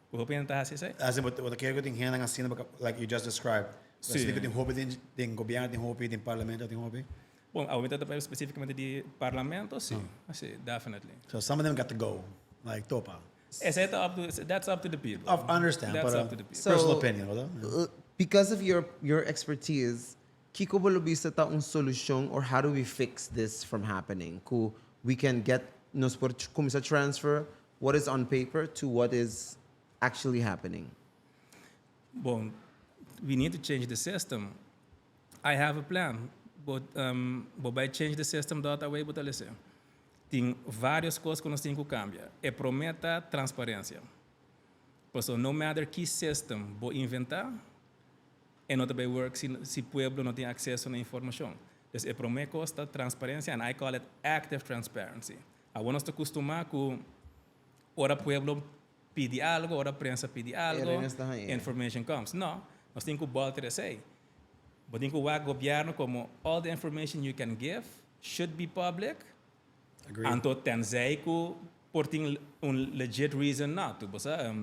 Ku hopi hende ta hasi esei? As in, bo ta kere ku tin hendenan asina like you just described. Bo ta sinti ku tin hopi den den gobièrnu tin hopi, den parlamento tin hopi? Bon, awe mi ta papia spesífikamente di parlamento, si. Si, definitely. So some of them got to go, like topa. Esei ta up to, that's up to the people. Of understand, That's pero up to the people. personal So, opinion, bo ta? Because of your your expertise, Kiko bo lo bisa ta un solucion or how do we fix this from happening? Cu we can get nos por cuminsa transfer what is on paper to what is actually happening. Bon, we need to change the system. I have a plan, but bo bay change the system dot away bo ta lese. Tin varios cos cu nos tin cu cambia. E prome ta transparencia. Pasobra no matter ki system bo inventa, E no ta bay work si si pueblo no tin acceso na informacion. Dus e prome cos ta transparencia and I call it active transparency. Awor nos ta custuma cu ora pueblo pidi algo, ora prensa pidi algo, information comes. No, nos tin cu bolter esey. Bo tin cu wak gobierno como all the information you can give should be public. Agree. Anto tenzij cu por tin un legit reason not to, bo sa,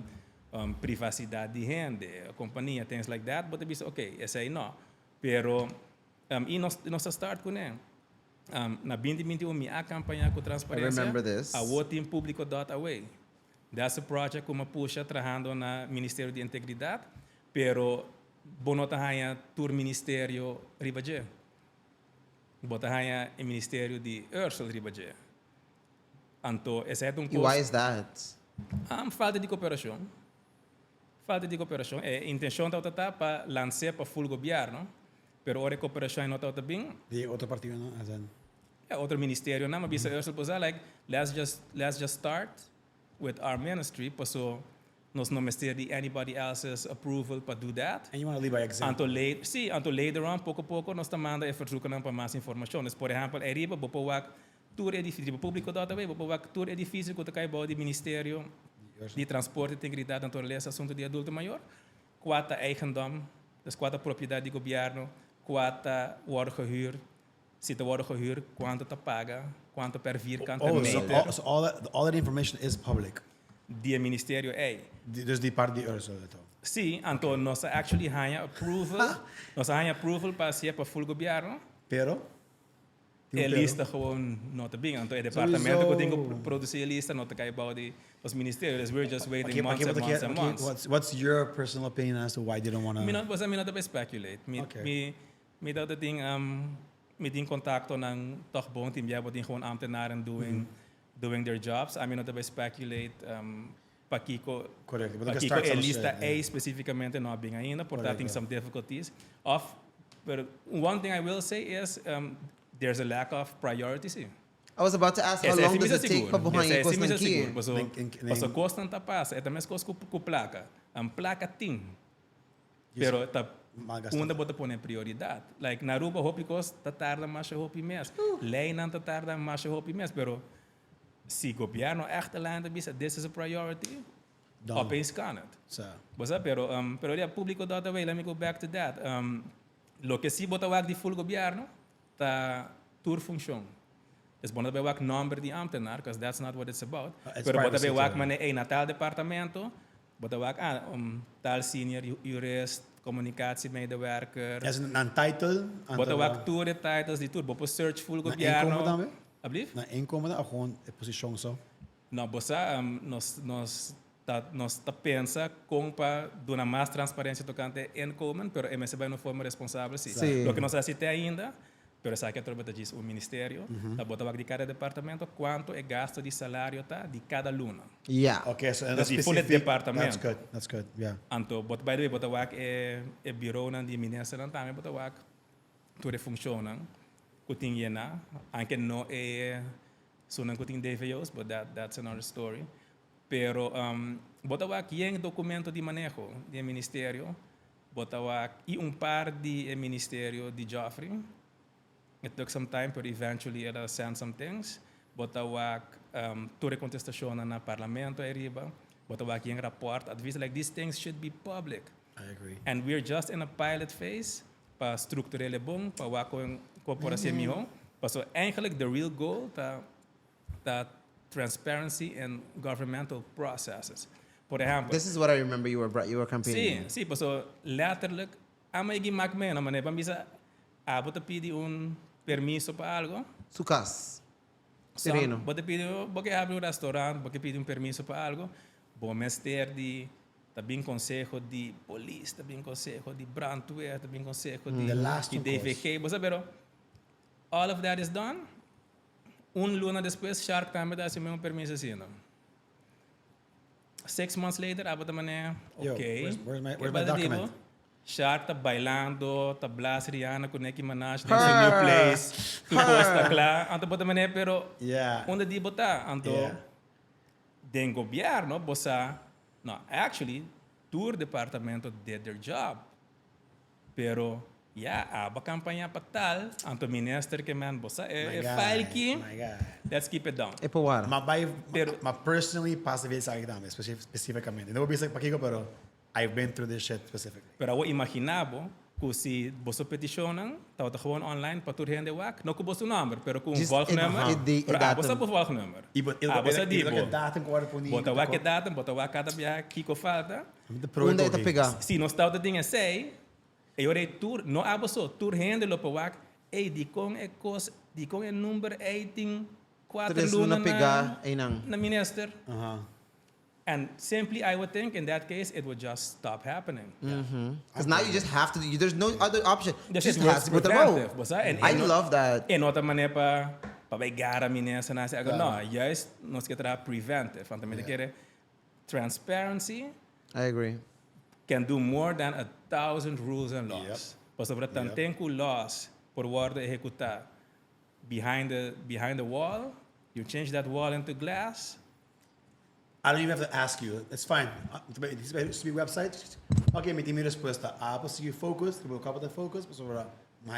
privacidad di hende, compania, things like that, bo ta bisa ok, esey no. Pero, y nos, nos ta start cune. Na binti binti un mi a campaña cu transparencia. I remember this. Awo tin publico dot away. That's a project cu mi a pusha trahando na Ministerio di Integridad, pero bo no ta haya tur ministerio riba dje. Bo ta haña e ministerio di Ursel riba dje. Anto esei ta un I why is that? Falta di koperashon. Falta di koperashon. E intenshon tabata ta pa lans'é pa ful gobièrnu, pero ora e koperashon no tabata bin. Di e otro partidonan, as in? E otro ministerionan. Mi a bisa Ursel por sa, like, let's just, let's just start with our ministry, paso nos no mester di anybody else's approval pa do that. And you wanna lead by example. Anto late, sí, anto later on, poko poko, nos ta manda e verzoekennan pa mas informashon. Dus, por ehèmpel, ariba bo por wak tur edifisio, riba Público dot awe, bo por wak tur edifisio ku ta kai bou di Ministerio di Transporte, Integridat, Naturalesa, Asuntu di Adulto Mayor, kua ta eigendom, dus kua ta propiedat di gobièrnu, kua ta wòrdu gehuur, si ta wòrdu gehuur, kuantu ta paga, kuantu per vierkante Oh, so meter. all, so all that, all that information is public. Di e ministerio ei. Di, dus di parti di Ursula to. Sí, anto nos a actually haña approval, nos a haña approval pa hasié pa full gobièrnu. Pero? Tin un E pero? lista gewoon no ta bin. Anto e departamento ku tin ku Sowieso. produsí e lista no ta kai bou di nos ministerio. Dus we're just waiting Paki, months paki and bo ta months kier, and paki, months. what's, what's your personal opinion as to why they don't wanna? Mi no, bo sa mi no ta bay speculate. Mi, Okay. mi, Mi ta tin mi tin contactonan toch bon, tin bia bo tin gewoon ambtenaren doing doing their jobs. Ami no ta bay speculate pakico Correcto, bo ta pakico start e some lista shit, ey yeah. specificamente no a bin ainda, por ta tin Correcto. some difficulties. Of, pero one thing I will say is there's a lack of priority si. I was about to ask how Esei long si mi does sa it take sigur. pa bo haña Esei si mi kosnan sa ki? sigur. Paso, paso kosnan ta pasa. E ta meskos ku ku plaka. Plaka tin. Pero ta unda bo ta pone prioridad. Like na Aruba hopi cos ta tarda masha hopi mes. Leynan ta tarda masha hopi mes. Pero si gobierno echt a landa bisa this is a priority, opeens kan het. Bo sa? Pero, pero ya publico dot away, let me go back to that. Loke si bo ta wak di full gobierno ta tur funcion. Dus bo no ta bay wak nomber di ambtenaar, cause that's not what it's about. Pero bo ta bay wak mane ey na tal departamento. Bo ta wak ah, un tal senior jurist, communicatiemedewerker. Es nan title? Bo ta wak tur e titles di tur. Bo por search full Na gobierno. inkomen tambe? Ablief? Na inkomen of gewoon e posicion so? No, bo sa nos nos ta nos ta pensa con pa duna mas transparencia tocante e inkomen, pero e mester bay na un forma responsabel si. Sí. Loke nos a haci te ainda. Pero esaki atrobe ta djis un ministerio. Ta bota wak di kada departamento kuantu e gasto di salario ta di kada luna. Yeah. Okay, so Dus di full e departamento. That's good, that's good, yeah. Anto bo by the way bo ta wak e e bureaunan di ministernan tambe bo ta wak tur e funcionnan ku tin yena, anke no e esunnan ku tin DVO's, but that that's another story. Pero bo ta wak yen documento di maneho di e ministerio. Bo ta wak i un par di e ministerio di Geoffrey. It took some time pero eventually el a send some things. Bo ta wak tur e contestacionnan na parlamento ariba. Bo ta wak yen rapport, advies, like these things should be public. I agree. And we're just in a pilot phase pa structureel e bon, pa wak con con por hacié miho. Paso eigenlijk the real goal ta transparency in governmental processes. Por ehempel, This is what I remember you were campaigning. Si, paso letterlijk, ami a maak mee, no, manera bisa, abo ta pidi un permiso pa algo. Su cas. Tereno. Bo ta pidi, bo ke habri un restaurant, bo ke pidi un permiso pa algo, bo mester di ta bin conseho di polis, ta bin conseho di brandweer, ta bin conseho di The last di one course. DVG, bo sabi, pero all of that is done. Un luna despues, Shark tambe ta hasi un permiso asina, no? 6 months later, abo ta manera, Yo, ok. where's my Ke document? Shark ta bailando, ta bless Rihanna ku Nicki Minaj, den su new place, tur kos ta kla. Anto bo ta manera, pero unda di bo ta? Anto, den gobierno, bo sa, no, actually, tur departamento did their job. Pero, ja, abo a campaña pa tal, anto minister ke men, bo sa, My e guy, file ki, my guy. Let's keep it down. E por war. Ma bai, Pero ma personally pasa vez aki tambe, specificamente. No bisa pakiko, pero I've been through this shit specifically. Pero awo imaginá bo, ku si bo petishonnan, ta gewoon online pa tur hende wak, no ku bo number, pero ku un Just volgnummer. E Pero abo datum. sa bo volgnummer. E bo Abo sa di e bo. Datum ku ora poni. Bo ta wak e datum, bo ta wak kada bia kiko falta. Unda e ta pega? Si nos ta tin esei, e ora tur, no abo so, tur hende lo por wak, ei, di kon e kos, di kon e number 18 4 3 luna luna pega einan. Na minister. And simply, I would think in that case, it would just stop happening. Because now you just have to. There's no other option. Dus Just it works has to put the road. preventive, bo sa? I love that. E no ta manera pa bai gara minister na agora. No, juist nos ke traha preventive. Want tambe kere transparency I agree. Can do more than a thousand rules and laws. Pasobra tanten ku laws por wòrdu ehekutá behind the wall, you change that wall into glass. I don't even have to ask you. It's fine. This website. Ok, mi tin mi respuesta. Ah, pa sigui focus, bo kaba di focus, pasobra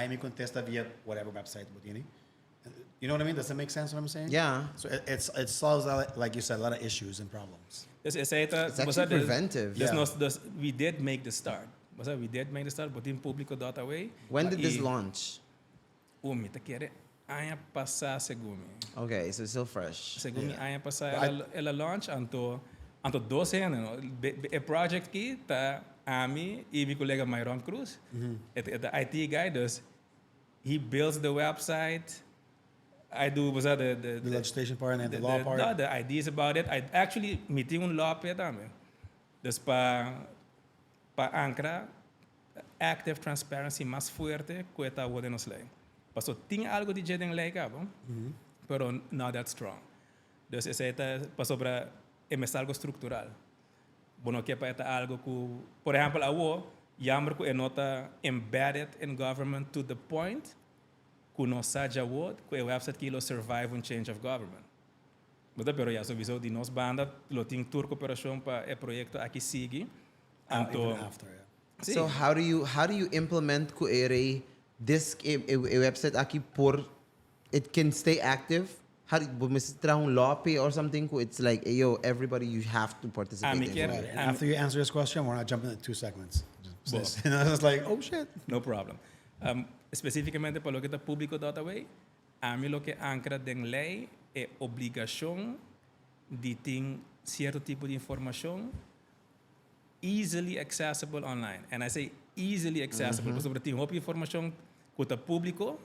mi kontesta via whatever website bo tin. You know what I mean? Does that make sense, what I'm saying? Yeah. So it solves, a lot, like you said, a lot of issues and problems. Dus esei ta, It's actually preventive. Dus nos, we did make the start. Basta, we did make the start, but in públiko.aw. When did this launch? Mi ta kere aña pasá, segun mi. Okay, so it's still fresh. Segun mi, aña pasá el a launch, anto 2 aña, no? E project aki ta ami i mi kolega Myron Cruz. E ta IT guy, dus he builds the website. I do was that the The legislation part and the law part. No, the ideas about it. I actually mi tin un law p'e tambe. Dus pa ankra active transparency mas fuerte ku ta den nos lei. Paso tin algo di den lei kaba, pero not that strong. Dus esei ta pasobra e mester algo struktural. Bo no ke pa ta algo ku, por ehèmpel, awo, jammer ku e no ta embedded in government to the point ku nos sa ya ku e website ku lo survive un change of government. But pero ya sowieso di nos banda lo tin tur koperashon pa e proyekto aki sigui. Anto, Even after, yeah. Si. So how do you implement ku ere this e website aki por it can stay active? How do you traha un lobby or something? Ku it's like, hey, yo, everybody, you have to participate Ah, mi in kier- it. Right. And after you answer this question, we're not jumping into two segments. Bo. And I was like, "Oh shit." No problem. Spesífikamente pa loke ta públiko.aw, ami lo ke ankra den lei e obligashon di tin sierto tipo di informashon easily accessible online. And I say easily accessible, pasobra tin hopi informashon ku ta públiko,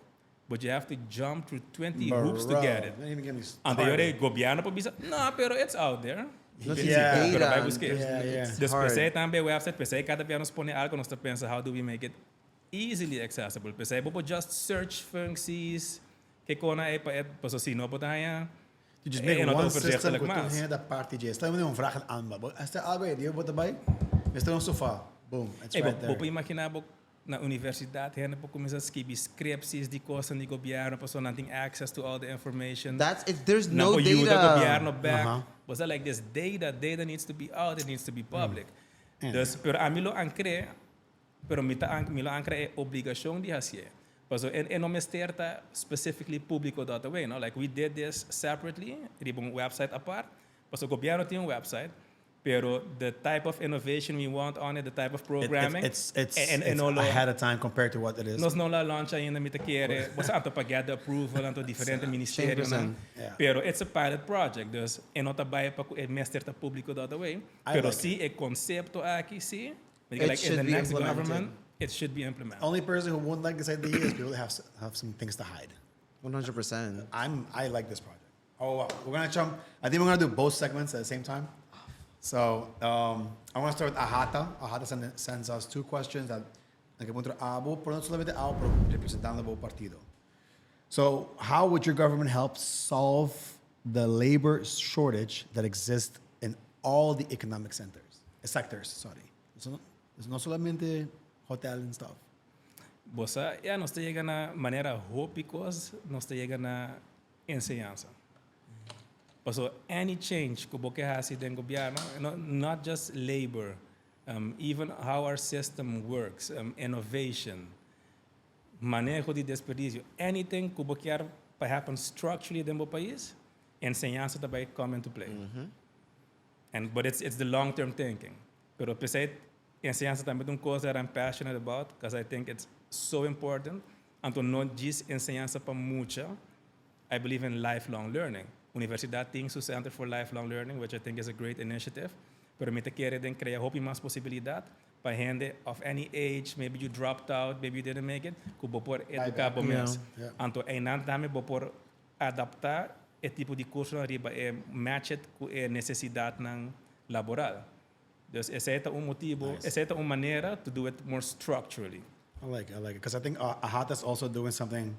but you have to jump through 20 hoops to Bro, get it. don't even get me Anto started. e gobièrnu por bisa, "No, pero it's out there." No, Yeah. Pero bai buska. Yeah. It's Dus hard. p'esei tambe website, p'esei kada bia nos pone algo, nos ta pensa, how do we make it easily accessible? P'esei bo just search functies, ku kona e pa paso si no por ta You just make en one system overzichtelijk ku tur mas. hende parti dje. Stel un vraag aan aanbod. Stel algo die wordt erbij. Mester un sofa. Boom, it's Hey, right bo there. imaginá bo na universidat, hende por kuminsá skirbi scripties di kos di gobièrnu, paso nan tin access to all the information. That's it. There's Nan no por yuda data. gobièrnu back. Was that like this data? Data needs to be out. It needs to be public. Dus, pero ami lo ankr'é, pero mi lo ankra e obligashon di hasié. Paso e no mester ta specifically públiko.aw, no? Like we did this separately, riba un website apart. Paso gobièrnu tin un website, Pero the type of innovation we want on it, the type of programming, It's and all ahead of time compared to what it is. Nos no a launch ainda, mi ta kere. Bo anto pa get the approval anto diferente ministerio. 100%. Pero it's a pilot project, dus e no ta bay pa e mester ta publico that way. I Pero like. si e concepto aki, si, It like in should the be next implemented. government, it should be implemented. Only person who won't like this idea is people that have some things to hide. 100%. I like this project. Oh, wow. We're gonna jump. I think we're gonna do both segments at the same time. So I want to start with Ahata. Ahata sends us two questions that like punto abo, pero no solamente abo, pero representando el partido. So, how would your government help solve the labor shortage that exists in all the economic centers, sectors? Sorry, eso no solamente hotel and stuff. Bo, ja, nos ta yega na manera hopi cos, nos ta yega na enseñansa. So any change cu bo kier haci den gobierno, no, not just labor, even how our system works, innovation, maneho di desperdicio, anything cu bo kier pa happen structurally den pais, enseñansa tambe come into play. And but it's the long term thinking. Pero pesey enseñansa tambe ta un cos that I'm passionate about because I think it's so important. Anto no djis enseñansa pa mucha. I believe in lifelong learning. Universidad tin su Center for Lifelong Learning, which I think is a great initiative. Pero mi ta kere den crea hopi mas posibilidad pa hende of any age, maybe you dropped out, maybe you didn't make it, cu bo por educa bo mes. Anto einan tambe bo por adapta e tipo di curso ariba e match it cu e necesidad nan laboral. Dus esey ta un motibo, esey ta un manera to do it more structurally. I like it. Because I think Ahata's also doing something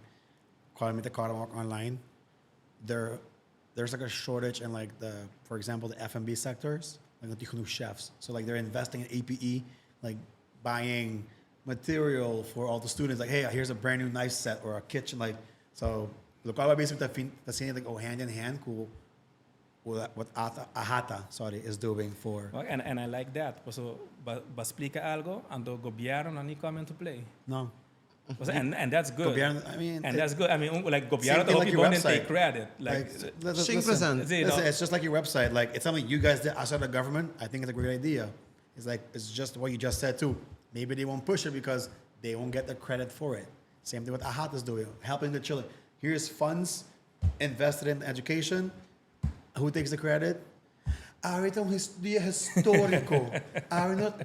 called the Walk online. There's like a shortage in like the, for example, the F&B sectors, like the genoeg chefs. So like they're investing in APE, like buying material for all the students. Like, hey, here's a brand new knife set or a kitchen. Like, so locual basically the scene like, oh, hand in hand, cool. What Ahata, sorry, is doing for Well, and I like that. So, ba splica algo, anto gobierno no need come into play. No. O and that's good. Gobierno, I mean, And that's good. I mean, like gobierno Same thing hope like you your don't take website. credit. Like, Like, listen, 100%. Sí, listen, no. it's just like your website. Like, it's something you guys did outside of government. I think it's a great idea. It's like, it's just what you just said too. Maybe they won't push it because they won't get the credit for it. Same thing with Ahata is doing, helping the children. Here's funds invested in education. Who takes the credit? Ahorita un dia historico. Ahorita,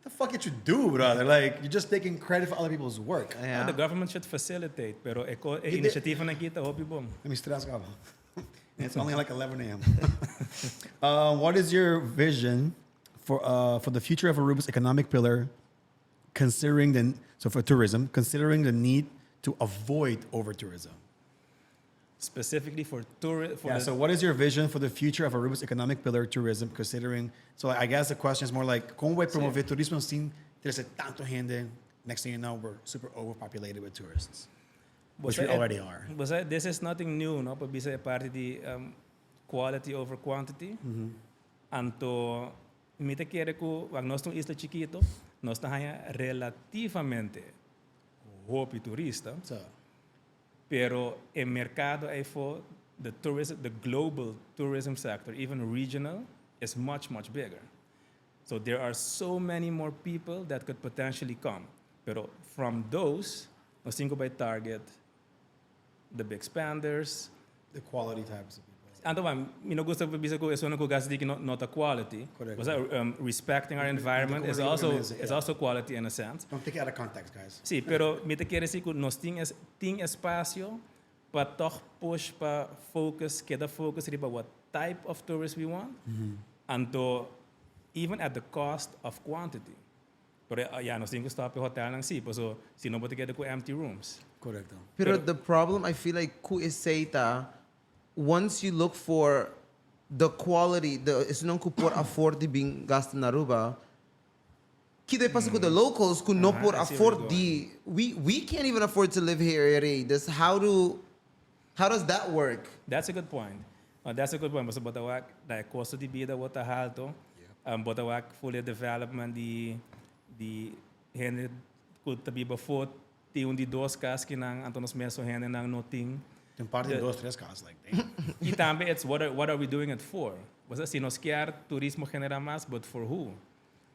the fuck did you do, brother? Like, you're just taking credit for other people's work. The government should facilitate, pero e iniciativa nan aki ta hopi bon. Let me stress out. It's only like 11 a.m. What is your vision for the future of Aruba's economic pillar, considering the so for tourism, considering the need to avoid over tourism? Specifically for tourists. For Yeah. the, So, what is your vision for the future of Aruba's economic pillar, tourism, considering? So, I guess the question is more like, ¿Cómo voy a promover turismo sin trece tanto gente? Next thing you know, we're super overpopulated with tourists, which we already are. But this is nothing new, no? Pa bisa parti di quality over quantity. Anto, mi ta kere cu, wak, nos ta un isla chikito, nos ta relativamente hopi turista, So, pero e mercado ey for the tourism, the global tourism sector, even regional, is much, much bigger. So there are so many more people that could potentially come. Pero from those, nos tin cu bay target the big spenders. The quality types of people. Anto, mi no gusta bisa cu esey cu gasta di no not a quality. Correct. Was respecting our environment is quality also organization, is also quality in a sense. Don't take it out of context, guys. Si, pero mi ta kere cu nos tin espacio pa toch push pa focus, keda focus riba what type of tourist we want. Anto even at the cost of quantity. Pero ja, nos tin cu stop e hotel nan si, so si no bo ta keda cu empty rooms. Correcto. Pero the problem I feel like cu esey ta, once you look for the quality, the esnan cu por afford di bin gasta na Aruba, kico ta pasa cu the locals cu no por I see where afford you're the we can't even afford to live here already. This how does that work? That's a good point. That's a good point. Bo ta wak, e costo di bida ta halto. Bo ta wak full development di hende cu ta biba afo tin un di dos cas cu nan anto nos mes hende nan no tin. Tin parti dos, tres cas, like, damn. Y tambe it's what are we doing it for? Bo si nos kier turismo genera mas, but for who?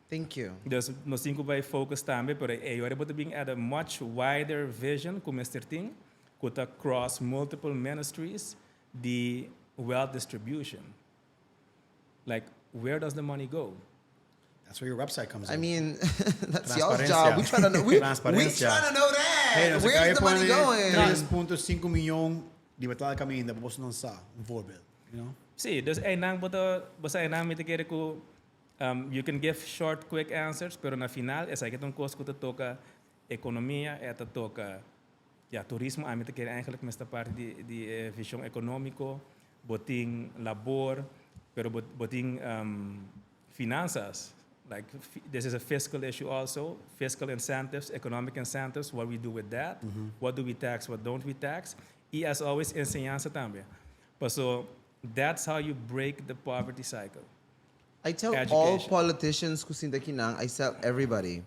Thank you. Dus nos tin cu bay focus tambe, pero ey bo bin add a much wider vision cu mester tin, cu ta cross multiple ministries, the wealth distribution. Like, where does the money go? That's where your website comes I in. mean, that's y'all's Transparencia. job. We try to know. We Transparencia. trying to know that. Hey, nos Where's the money going? 3.5 miyon di betal caminda, bo no sa, un voorbeeld, you know? Si, dus einan bo ta, basta einan mi ta kere cu you can give short, quick answers, pero na final, esaki ta un cos cu ta toca economia, e ta toca, ja, turismo, ami ta kere eigenlijk mester parti di vision economico, bo tin labor, pero bo tin finanzas. Like, this is a fiscal issue also, fiscal incentives, economic incentives, what we do with that, what do we tax, what don't we tax, y as always, enseñansa tambe. But so that's how you break the poverty cycle. I tell all Education. Politicians cu sinta akinan, I tell everybody,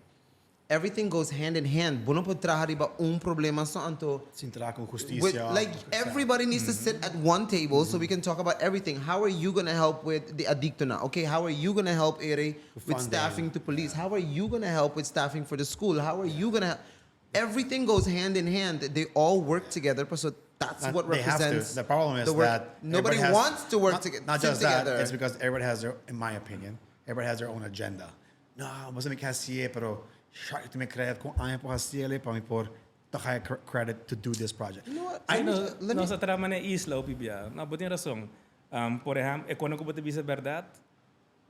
everything goes hand in hand. Bo no por traha riba un problema so anto Sin traha cu with, husticia. Like, everybody needs to sit at one table so we can talk about everything. How are you gonna help with the adicto now? Okay, how are you gonna help Ere with Funding. Staffing to police? How are you gonna help with staffing for the school? How are you gonna? Everything goes hand in hand. They all work together. So that's what They have to. represents The problem is the work. that Nobody everybody has- wants to work not, together. Not just that. Together. It's because everybody has their, in my opinion, everybody has their own agenda. No, bo mi kier, pero tu mi credit cu aña por haci pa mi por haya credit to do this project. You know what? I Let me- no, let me- nos ta na isla o pibia. No, bo tin rason. Por ehempel, economico bo ta berdad,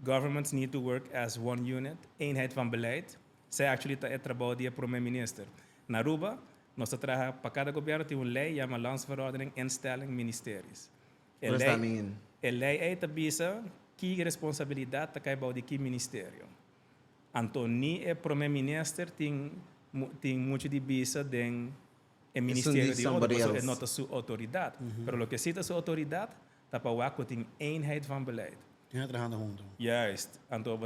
governments need to work as one unit, eenheid van beleid. Esey actually ta e trabou di prome minister. Na Aruba, nos ta traha pa cada gobierno tin un ley yama Landsverordening Instelling Ministeries. E What does that mean? E ley ey ta bisa ki responsabilidad ta cay bou di ki ministerio. Anto ni e prome minister tin mucho di bisa den e ministerio di di otro, somebody pasobra else. no ta su autoridad. Pero loke si ta su autoridad, ta pa wak cu tin eenheid van beleid. Tin trahando hunto. Juist. Anto,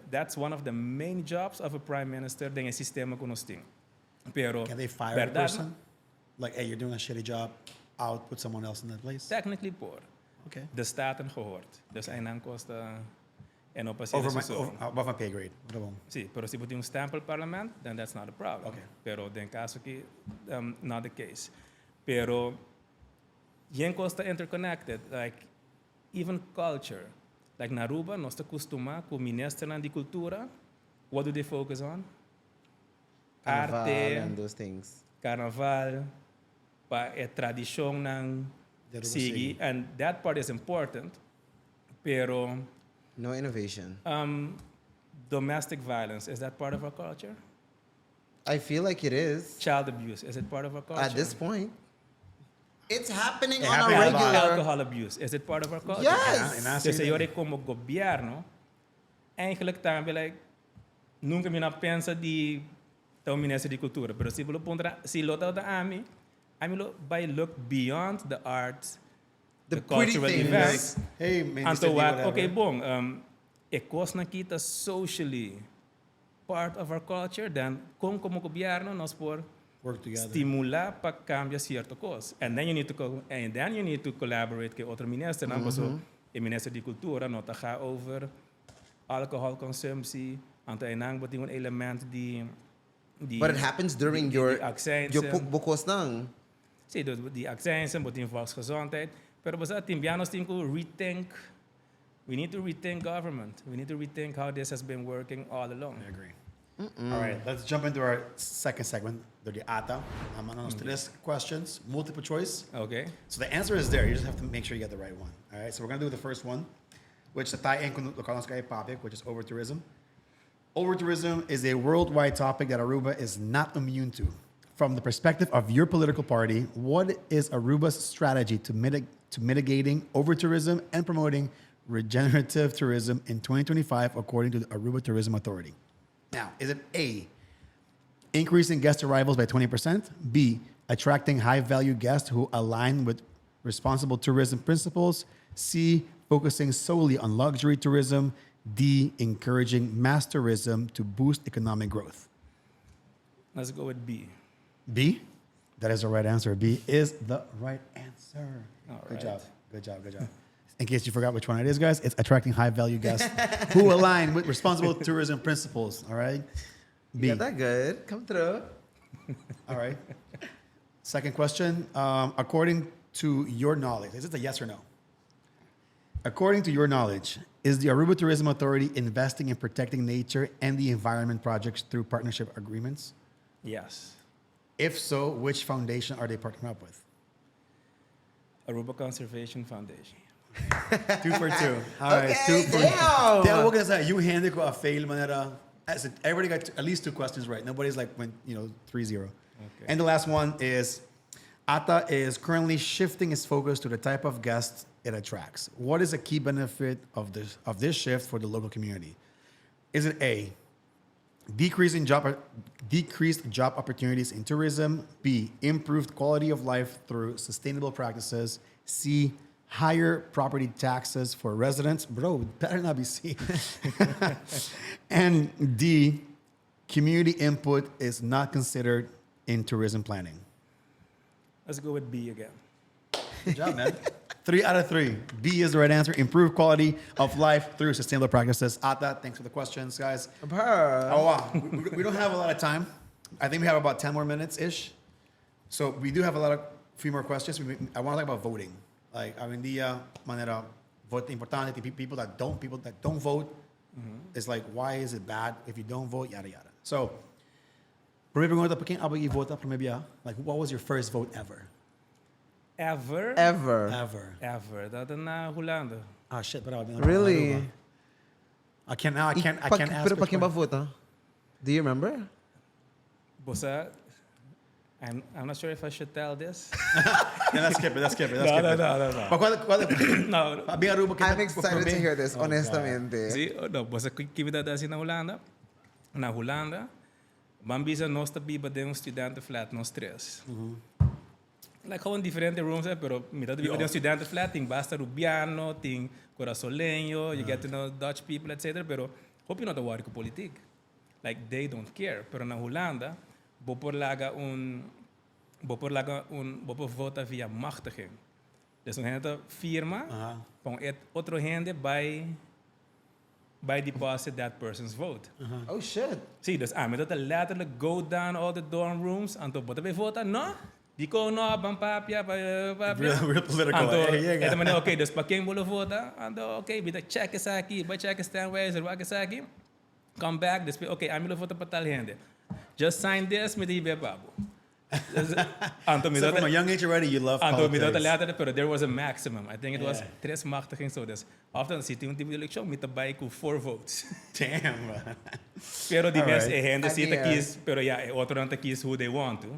that's one of the main jobs of a prime minister den e sistema cu nos tin. Pero, Can they fire a berdad, person? Like, "Hey, you're doing a shitty job. Out, put someone else in that place." Technically por. De Staten gehoord. Dus einan costa en op Over my, over, above my pay grade. Wat Si, pero si bo tin un stempelparlement, then that's not a problem. Pero den caso aki, not the case. Pero yen cos ta interconnected, like even culture. Like na Aruba, nos ta custuma cu minister di cultura, what do they focus on? Carnaval Arte, and those things. Carnaval, pa e tradicion nan Di Aruba. Sigui, and that part is important. Pero No innovation. Domestic violence, is that part of our culture? I feel like it is. Child abuse, is it part of our culture? At this point, it's happening It on a happens a lot. regular. Alcohol abuse, is it part of our culture? Yes. En Dus señores, como gobierno, eigenlijk tambe, like, nunca mi no a pensa di ta minister di cultura, pero si bo puntra, si lo ta ami, ami lo bay look beyond the arts, The the, pretty cultural things. events. Hey, minister, Anto di wat, whatever. okay, bon, e cosnan aki ta socially part of our culture, then como gobierno nos por Work together. Stimula pa cambia cierto cos. And then you need to collaborate cu otro minister, no? Mm E minister di cultura no ta ga over alcoholconsumptie, anto einan bo tin un element di But it happens during your di accijnsen. your bokos nang. Si, di accijnsen, bo tin volksgezondheid. Pero bo tin bia nos tin cu rethink. We need to rethink government. We need to rethink how this has been working all along. I agree. All right, let's jump into our second segment, the ATA. I'm on those tres questions, multiple choice. Okay. So the answer is there. You just have to make sure you get the right one. All right. So we're gonna do the first one, which the tie in with the topic, which is overtourism. Overtourism is a worldwide topic that Aruba is not immune to. From the perspective of your political party, what is Aruba's strategy to mitigating overtourism and promoting regenerative tourism in 2025, according to the Aruba Tourism Authority? Now, is it A, increasing guest arrivals by 20%, B, attracting high value guests who align with responsible tourism principles, C, focusing solely on luxury tourism, D, encouraging mass tourism to boost economic growth? Let's go with B. B? That is the right answer. B is the right answer. All Good right. job. Good job. Good job. In case you forgot which one it is, guys, it's attracting high value guests who align with responsible tourism principles. All right. You B. got that good. Come through. All right. Second question. According to your knowledge, is it a yes or no? According to your knowledge, is the Aruba Tourism Authority investing in protecting nature and the environment projects through partnership agreements? Yes. If so, which foundation are they partnering up with? Aruba Conservation Foundation. Two for two. All right, Okay, two for damn. Damn, we're gonna say you handed a fail manera. As in, everybody got at least two questions right. Nobody's like went 3-0. Okay. And the last one is, ATA is currently shifting its focus to the type of guests it attracts. What is a key benefit of this shift for the local community? Is it A, decreased job opportunities in tourism? B, improved quality of life through sustainable practices? C, higher property taxes for residents? Bro, better not be C. And D, community input is not considered in tourism planning. Let's go with B again. Good job, man. Three out of three. B is the right answer. Improved quality of life through sustainable practices. ATA, thanks for the questions, guys. Purr. Oh, wow. We don't have a lot of time. I think we have about 10 more minutes ish. So we do have a lot of few more questions. I want to talk about voting. Like, awendia, manera, vote importante. People that don't vote, it's like, why is it bad if you don't vote? Yada, yada. So, prome pregunta, pa ken abo a vota prome bia? Like, what was your first vote ever? Ever? Ever. Ever. Ever. Tabata na Hulanda. Ah, shit, but I've been Really? I can't now. I can't. I can't ask. Pero pa which ken one. bo a vota? Do you remember? Bosa, I'm not sure if I should tell this. Yeah, let's skip it. Let's skip it. Let's No, skip no, it. no. Pa cuál, No. pa bin Aruba, I'm excited to hear this, Oh, God. honestamente. Si, no, bo sa kico mi tabata na Hulanda. Na Hulanda, ban bisa nos ta biba den un studentenflat, nos tres. Like gewoon diferente rooms, pero mi ta biba den un studentenflat, tin basta Rubiano, tin Curasoleño, you get to know Dutch people, etc. Pero hopi no ta worry cu politiek. Like they don't care. Pero na Hulanda, bo por vota via machtiging. Dus un hende firma, pa un otro hende bay deposit that person's vote. Oh shit. Si, dus ami tabata letterlijk go down all the dorm rooms, anto bo ta bay vota, no? Dico no, ban papia, pa, papia. Real, real political. Anto, Hey, yeah, e tambe, ok, dus pa ken bo lo vota? Anto, ok, mi ta check esaki, bay check stemwijzer, wak esaki. Come back, despues, ok, ami lo vota pa tal hende. Just sign this, mi ta bay pa bo. Anto, mi So from a young age already, you love Anto, mi politics. letterlijk, pero there was a maximum. I think it was tres machtiging so. Dus, often, si tin un tipo di eleccion, mi ta bay cu four votes. Damn, man. Pero di mes e hende si ta Idea. kies, pero ja, e otro nan ta kies who they want to.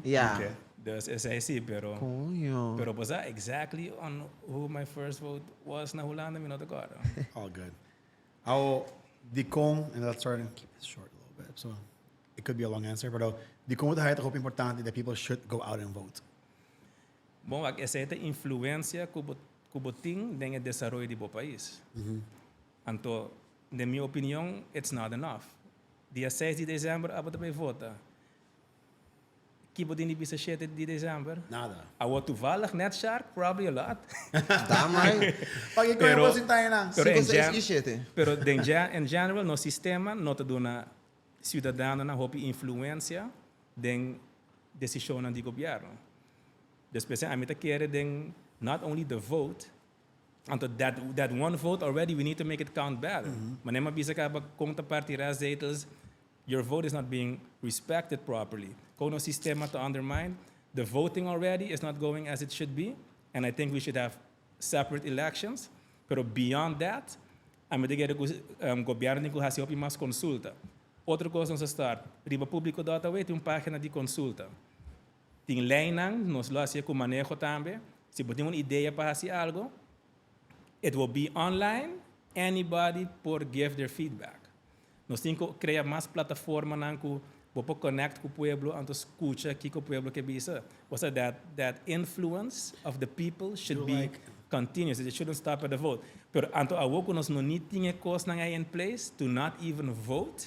Dus esey si, pero Coño. Pero was that exactly on who my first vote was na Hulanda, mi no ta corda. All good. I'll dicon, and let's try to keep it short a little bit. So it could be a long answer, but dicon ta hopi importante that people should go out and vote? Bon, esey ta influencia cu bo tin den desaroyo di bo pais. Anto, na mi opinion, it's not enough. Dia 6 di december, abo ta bay vota. Kico bo tin di bisa 7 di december? Nada. Awo toevallig net sharp, probably a lot. Damn right. Pag ikaw yung tayo na. Pero 5, in 6 gen- y 7. Pero in general, nos sistema no ta duna ciudadano hopi influencia den decision di gobierno. Despues, ami ta kere den not only the vote, anto that one vote already, we need to make it count better. Manera m'a bisa caba con ta parti zetels, your vote is not being respected properly. Con nos sistema ta undermine, the voting already is not going as it should be, and I think we should have separate elections. Pero beyond that, ami ta kere gobierno tin cu haci hopi mas consulta. Otro cos, nos start, riba publico.aw tin un pagina di consulta. Tin leynan, nos lo haci cu maneho tambe. Si bo tin un idea pa haci algo, it will be online. Anybody por give their feedback. Nos tin cu crea mas plataformanan cu bo por connect cu pueblo, anto scucha kico pueblo kier bisa. Osea, that influence of the people should You be continuous. It shouldn't stop at the vote. Pero anto awo cu nos no ni tin cosnan in place to not even vote,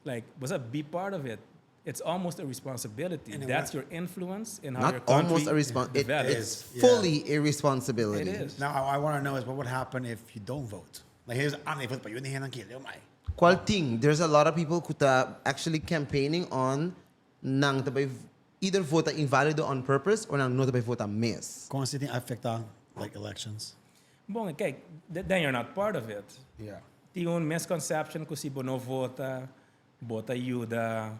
like, was be part of it. It's almost a responsibility. And it That's your influence in how Not your country almost a response. develops. It's fully a It responsibility. is. Now, I want to know is what would happen if you don't vote? Like, here's I'm vote, but you in the hand and Cual tin? There's a lot of people who are actually campaigning on nan ta bay either vota invalido on purpose or nan no ta bay vota mes. Con esey ta afecta like elections? Bon, kijk, then you're not part of it. Tin un misconception cu si bo no vota, bo ta yuda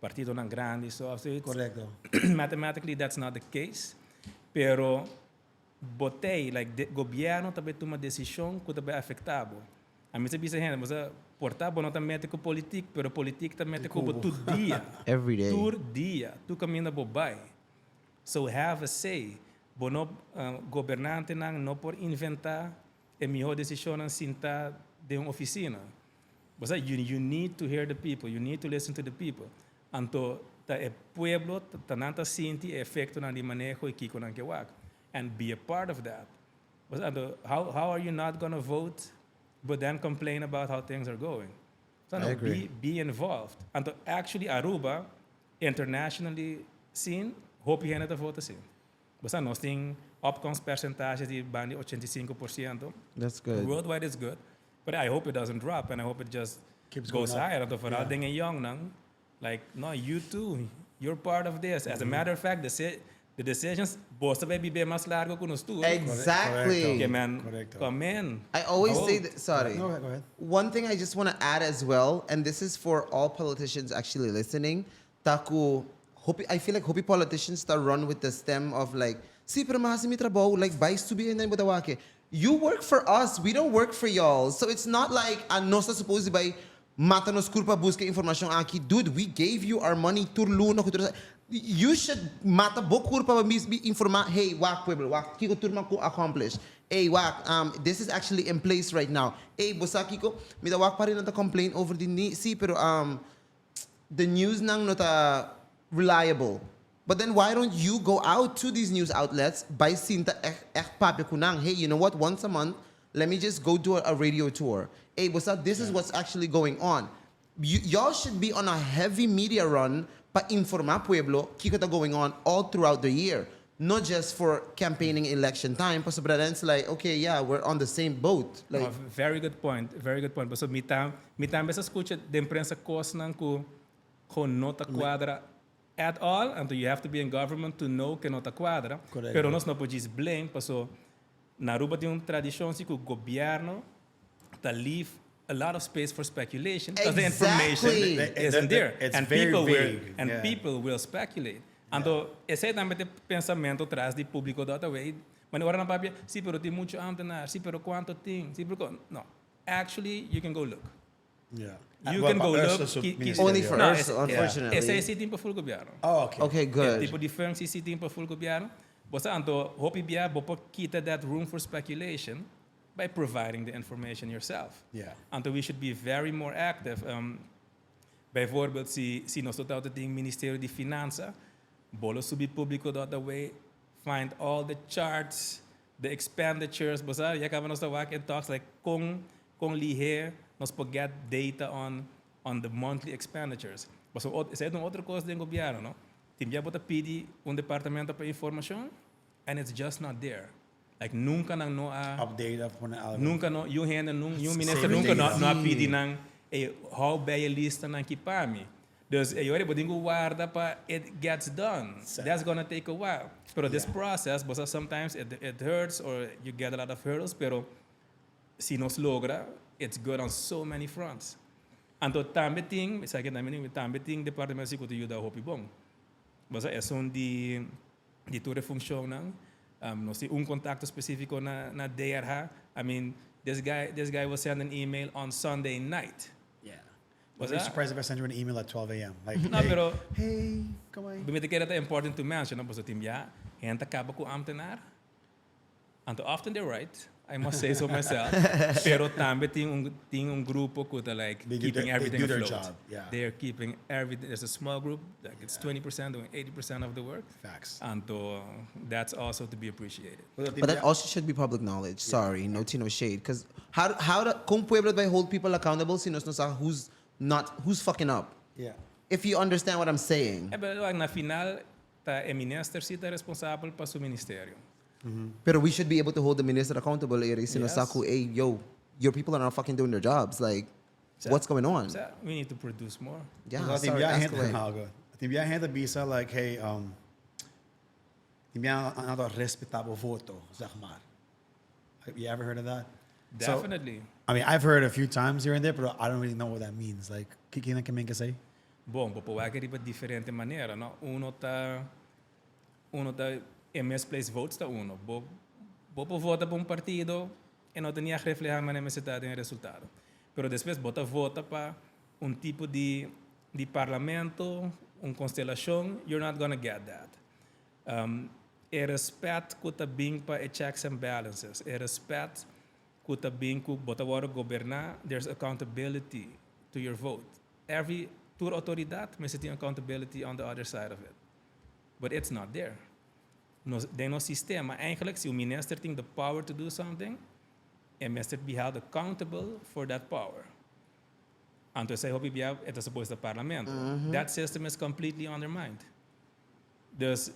partidonan grandi, so Corecto. Mathematically that's not the case. Pero bo t'ey, like e gobierno tambe tuma decision cu tambe afecta bo. Ami sa bisa hende, bo por ta bo no ta mete cu politica, pero politica ta mete cu bo tur dia. Every day. Tur dia, tur caminda bo bay. So have a say. Bo no gobernantenan no por inventa e miho decisionnan sinta den un oficina. Bo sa, you need to hear the people, you need to listen to the people. Anto ta e pueblo ta nan ta sinti e efectonan di maneho y kico nan ke wak. And be a part of that. Bo sa, anto, how are you not gonna vote but then complain about how things are going? So I no, agree. be involved. Anto actually Aruba, internationally seen, hopi hende ta vota si. Bo sa, nos tin opkomstpercentage di banda 85%. That's good. Worldwide is good, but I hope it doesn't drop and I hope it just keeps goes going up. Higher. Anto vooral dingen young nan, like, no, you too, you're part of this. As a matter of fact, the decisions, bo ta bay biba mas largo cu nos tur. Exactly. Okay, man, Corecto. come in. I always say Vote. that. Sorry. No, go ahead. One thing I just want to add as well, and this is for all politicians actually listening, ta cu, hopi, I feel like hopi politicians start run with the stem of like, "Si, pero m'a hasi mi trabou, like, bay subi and then bo ta wak." You work for us, we don't work for y'all. So it's not like nos ta supposed to bay mata nos curpa busca informacion aki. Dude, we gave you our money tur luna. You should mata bo curpa pa mi informa, "Hey, wak pueblo, wak, kiko tur m'a accomplish. Hey, wak, this is actually in place right now. Hey, bo sa kiko, mi ta wak pa rin complain over the ni, si, pero the news nan no ta reliable." But then why don't you go out to these news outlets bay sinta echt, echt papia cu nan? "Hey, you know what? Once a month, let me just go do a radio tour. Hey, what's up? This is what's actually going on." Y'all should be on a heavy media run pa informa pueblo kiko ta going on all throughout the year. Not just for campaigning election time. Pasobra then it's like, okay, yeah, we're on the same boat. Like, No, very good point, very good point. So mi tambe sa scucha den prensa cosnan cu cu no ta cuadra at all, and you have to be in government to know cu no ta cuadra. Correct. Pero nos no por blame, paso na Aruba tin un tradicion asina cu gobierno ta leave a lot of space for speculation because the information isn't there. It's And very people will vague, and yeah. people will speculate. Anto, esey tambe e pensamento tras di publico.aw. Maar ora nan papia, "Si, pero tin mucho ambtenaar, si, pero cuanto tin, si, pero no." Actually, you can go look. You Well, can go but look. Ursula Only ministerio. for No, Ursula, unfortunately. Esey si tin pa full gobierno. Oh, okay. Okay, good. Tipo di functie si tin pa full gobierno. Bo sa, anto hopi bia bo por kita that room for speculation by providing the information yourself. Anto we should be very more active. Bijvoorbeeld, si nos total tin Ministerio di Finansa, bo lo subi publico.aw, find all the charts, the expenditures, bo sa, ya caba nos ta wak and talks like con lihe nos por get data on the monthly expenditures. Mas esey ta un otro cos di gobierno, no? Tin bia bo ta pidi un departamento pa informacion and it's just not there. Like nunca nan no a Update of pone algo. Nunca no, un hende, un minister Save nunca no, data. no a pidi nan, "Hey, how bij lista nan aki pa mi?" Dus ey, bo tin cu warda pa it gets done. That's gonna take a while. Pero this process, but sometimes it hurts or you get a lot of hurdles, pero si nos logra, it's good on so many fronts. Anto tambe tin, sabi tambe tin, tambe tin departamento cu ta yuda hopi bon. Mas e un di tur funcion. Nos tin un contacto specifico na DRH. I mean, this guy will send an email on Sunday night. Was I'd be that? Surprised if I send you an email at 12 a.m. Like, No, "Hey, pero hey, come on." mi ta kere ta important to mention, no? Paso tin bia, hende ta caba cu ambtenaar. And often they're right. I must say so myself. Pero tambe tin un grupo cu ta like They do keeping they everything do their afloat. job, yeah. They're keeping everything. There's a small group, like it's 20% doing 80% of the work. Facts. And that's also to be appreciated. But that also should be public knowledge. Sorry, no tea, no shade. Because how do, con pueblo bay hold people accountable si nos no sa who's not who's fucking up? Yeah. If you understand what I'm saying. E, pero na final, ta e minister si ta responsabel pa su ministerio. Pero we should be able to hold the minister accountable. Eh, si nos sa ku, hey, yo, your people are not fucking doing their jobs. Like, what's going on? So, we need to produce more. Yeah, Tin sorry, bia ask hende away. Algo. Tin bia hende bisa like, hey, tin bia nan ta respetá bo voto, zeg maar. Have you ever heard of that? So, Definitely. I mean, I've heard a few times here and there, but I don't really know what that means. Like, kiko nan ke men say? Bon, bo por wak riba diferente manera, no? Uno ta e misplaced votes ta uno. Bo por vota pa un partido i no tin reflehá manera ta den resultado. Pero despues bo ta vota pa un tipo di parlamento, un konstelashon, you're not gonna get that. E respet ku ta bin pa e checks and balances, e respet ku ta bin ku bo ta wòrdu goberná, there's accountability to your vote. Every tur outoridat mester tin accountability on the other side of it. But it's not there. Den nos sistema, eigenlijk, si e minister tin the power to do something, e mester be held accountable for that power. Anto, esei hopi bia, e supuesto parlamento. That system is completely undermined. Dus,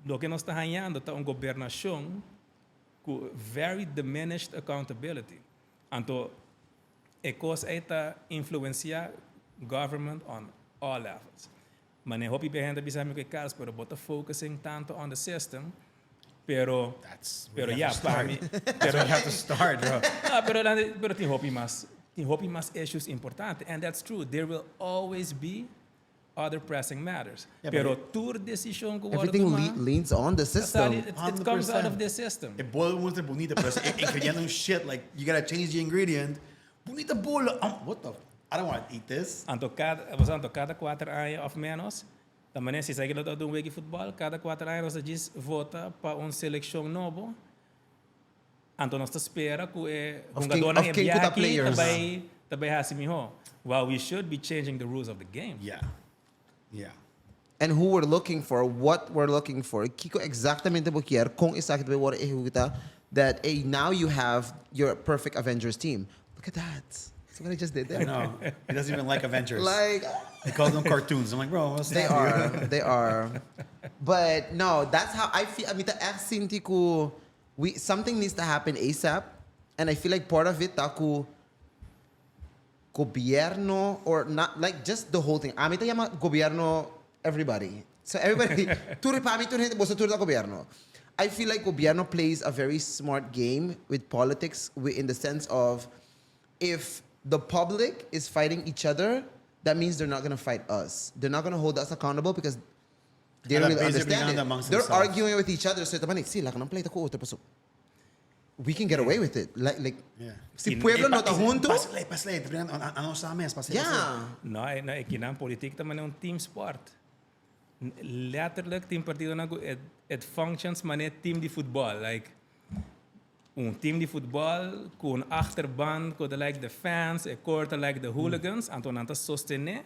loke nos ta hañando ta un gobernashon ku very diminished accountability. Anto, e kos ta influensiá government on all levels. Mane hopi bia hende bisa mi ku kas, pero bo ta focusing tanto on the system, pero That's pero where you yeah, have to pa start. mi, That's where you have to start, bro. Ah, pero tin hopi mas issues importante, and that's true. There will always be other pressing matters. Yeah, but Pero tur desishon ku Everything leans on the system. it comes out of 100%. the system. E bolo moet bunita, pero e ingrediente shit, like, you gotta change the ingredient. Bunita bolo. What the? I don't want to eat this. Anto kada 4 aña òf ménos, tambe si sabi ku ta un wega futbòl, kada 4 aña nos ta vota pa un selekshon nobo. Anto nos ta spera ku e hungadó Of ken ku ta players. Tambe hasi mihó. Well, we should be changing the rules of the game. And who we're looking for, what we're looking for. Kiko eksaktamente bo ke, kon esaki ta bai ehekutá, that, hey, now you have your perfect Avengers team. Look at that. See what I just did there? No, he doesn't even like Avengers. Like, He calls them cartoons. I'm like, bro, what's they that? are. They are. But no, that's how I feel. I mean, the sinti ku we something needs to happen ASAP. And I feel like part of it ta ku gobièrnu or not, like, just the whole thing. Ami ta yama gobièrnu everybody. So everybody, tur pa mi tur hende boso tur ta gobièrnu. I feel like gobièrnu plays a very smart game with politics in the sense of, if the public is fighting each other, that means they're not going to fight us. They're not going to hold us accountable because they don't And really basically understand it. amongst They're themselves. arguing with each other. So también, sí, la que pleito ku otro, paso we can get away with it. Like, si pueblo no ta huntu, Pásale, pásale. Ano sa amin, pásale. No, no, e ku politika tambe ta un team sport. Letterlijk, tin partidonan it functions manera team di futbòl. Like, un team di futbòl ku un achterban, ku like the fans, e korte like the hooligans, anto nan ta sostené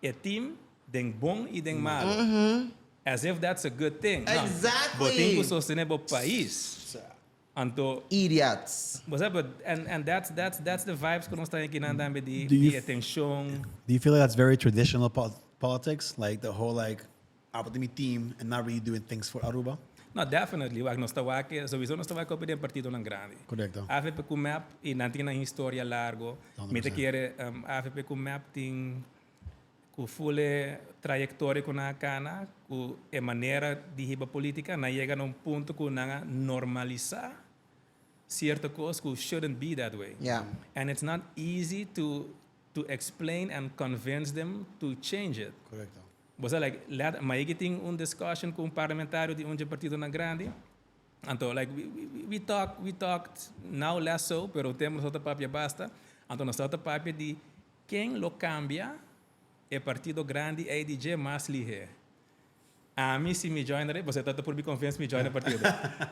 e team den bon i den malu. As if that's a good thing. No. Exactly. Bo tin ku sostené e pais. Anto, Idiots. but, and that's the vibes ku nos tin aki na tambe di, Do you di atenshon. Do you feel like that's very traditional politics? Like the whole, like, abo ta mi team and not really doing things for Aruba? No, definitely. Wak, nos ta wak, sowieso nos ta wak op den partidonan grandi. Korekto. AVP ku MEP e nan tin un historia largu. Mi ta 100%. kere AVP ku MEP tin ku full trayektoria ku nan a kana, ku e manera di hiba polítika, nan a yega na un punto ku nan a normalisá sierto kos ku shouldn't be that way. And it's not easy to explain and convince them to change it. Korekto. Bo, like, let, mi tin un discussion ku un parlamentario di un partidonan grandi. Anto, like, we talked, now less so, pero temos otro papia basta. Anto, nos tabata papia di ken lo kambia e partido grandi ADJ mas lihé. Ami, si mi join, bo ta por mi convence mi join e partido.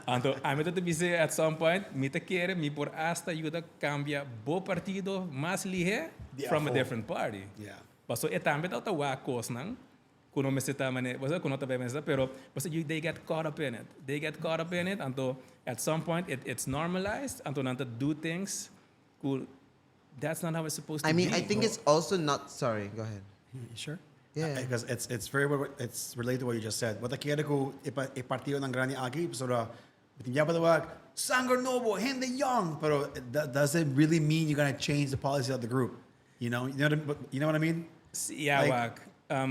Anto, ami ta bisa at some point, mi ta kere, mi por hasta yuda kambia bo partido mas lihé from a Afó. Different party. Paso e tambe ta wak kosnan ku no mester ta mane, bo ku no ta pensa, pero bo you, they get caught up in it. They get caught up in it until at some point it's normalized until nan ta do things ku that's not how it's supposed to I mean, be. I think it's also not. Sorry, go ahead. You sure? Because it's related to what you just said. Bo ta kere ku e partidonan grandi aki, pasobra tin ya pa sanger nobo, hende young, pero that doesn't really mean you're gonna change the policy of the group. You know what I mean? Yeah, Like, wak.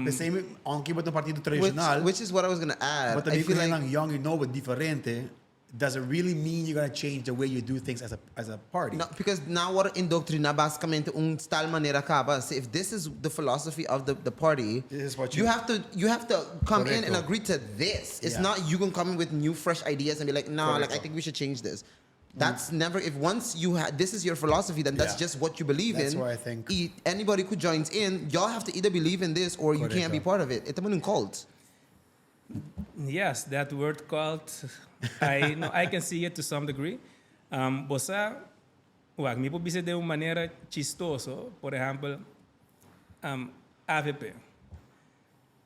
The same, aunke bo ta un partido Which, tradicional, which is what I was gonna add. but I the feel like young y nobo diferente, does it really mean you're gonna change the way you do things as a party? No, because now bo a indoctrina basicamente un tal manera caba. So if this is the philosophy of the party, This is what you you- have to come in and Correcto. Agree to this. It's Yeah. not you can come in with new fresh ideas and be like, "Nah, like, I Correcto. Think we should change this." That's never, if once you have this is your philosophy, then that's just what you believe That's in. why I think- Anybody who joins in, y'all have to either believe in this or you can't be Correcto. Part of it. It's a cult. Yes, that word "cult," I no, I can see it to some degree. Bo sa, wak, mi por bisa di un manera chistoso, por ehempel, AVP.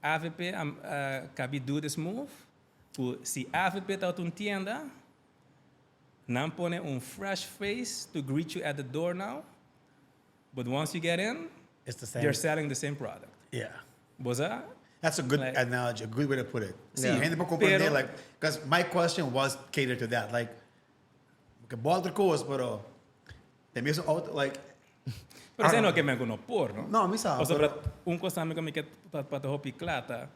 AVP a caba di do this move, ku si AVP ta un tienda, nan pone un fresh face to greet you at the door now, but once you get in, It's the same. They're selling the same product. Bo sa? That's a good analogy, a good way to put it. Sí, Hende por comprende, pero- like, because my question was catered to that. Like, que otro cos, pero te mesmo auto, like, Pero esey no kiermen no por, no? No, mi sa, O sea, pero- un cos tambe cu mi kier pa hopi cla ta,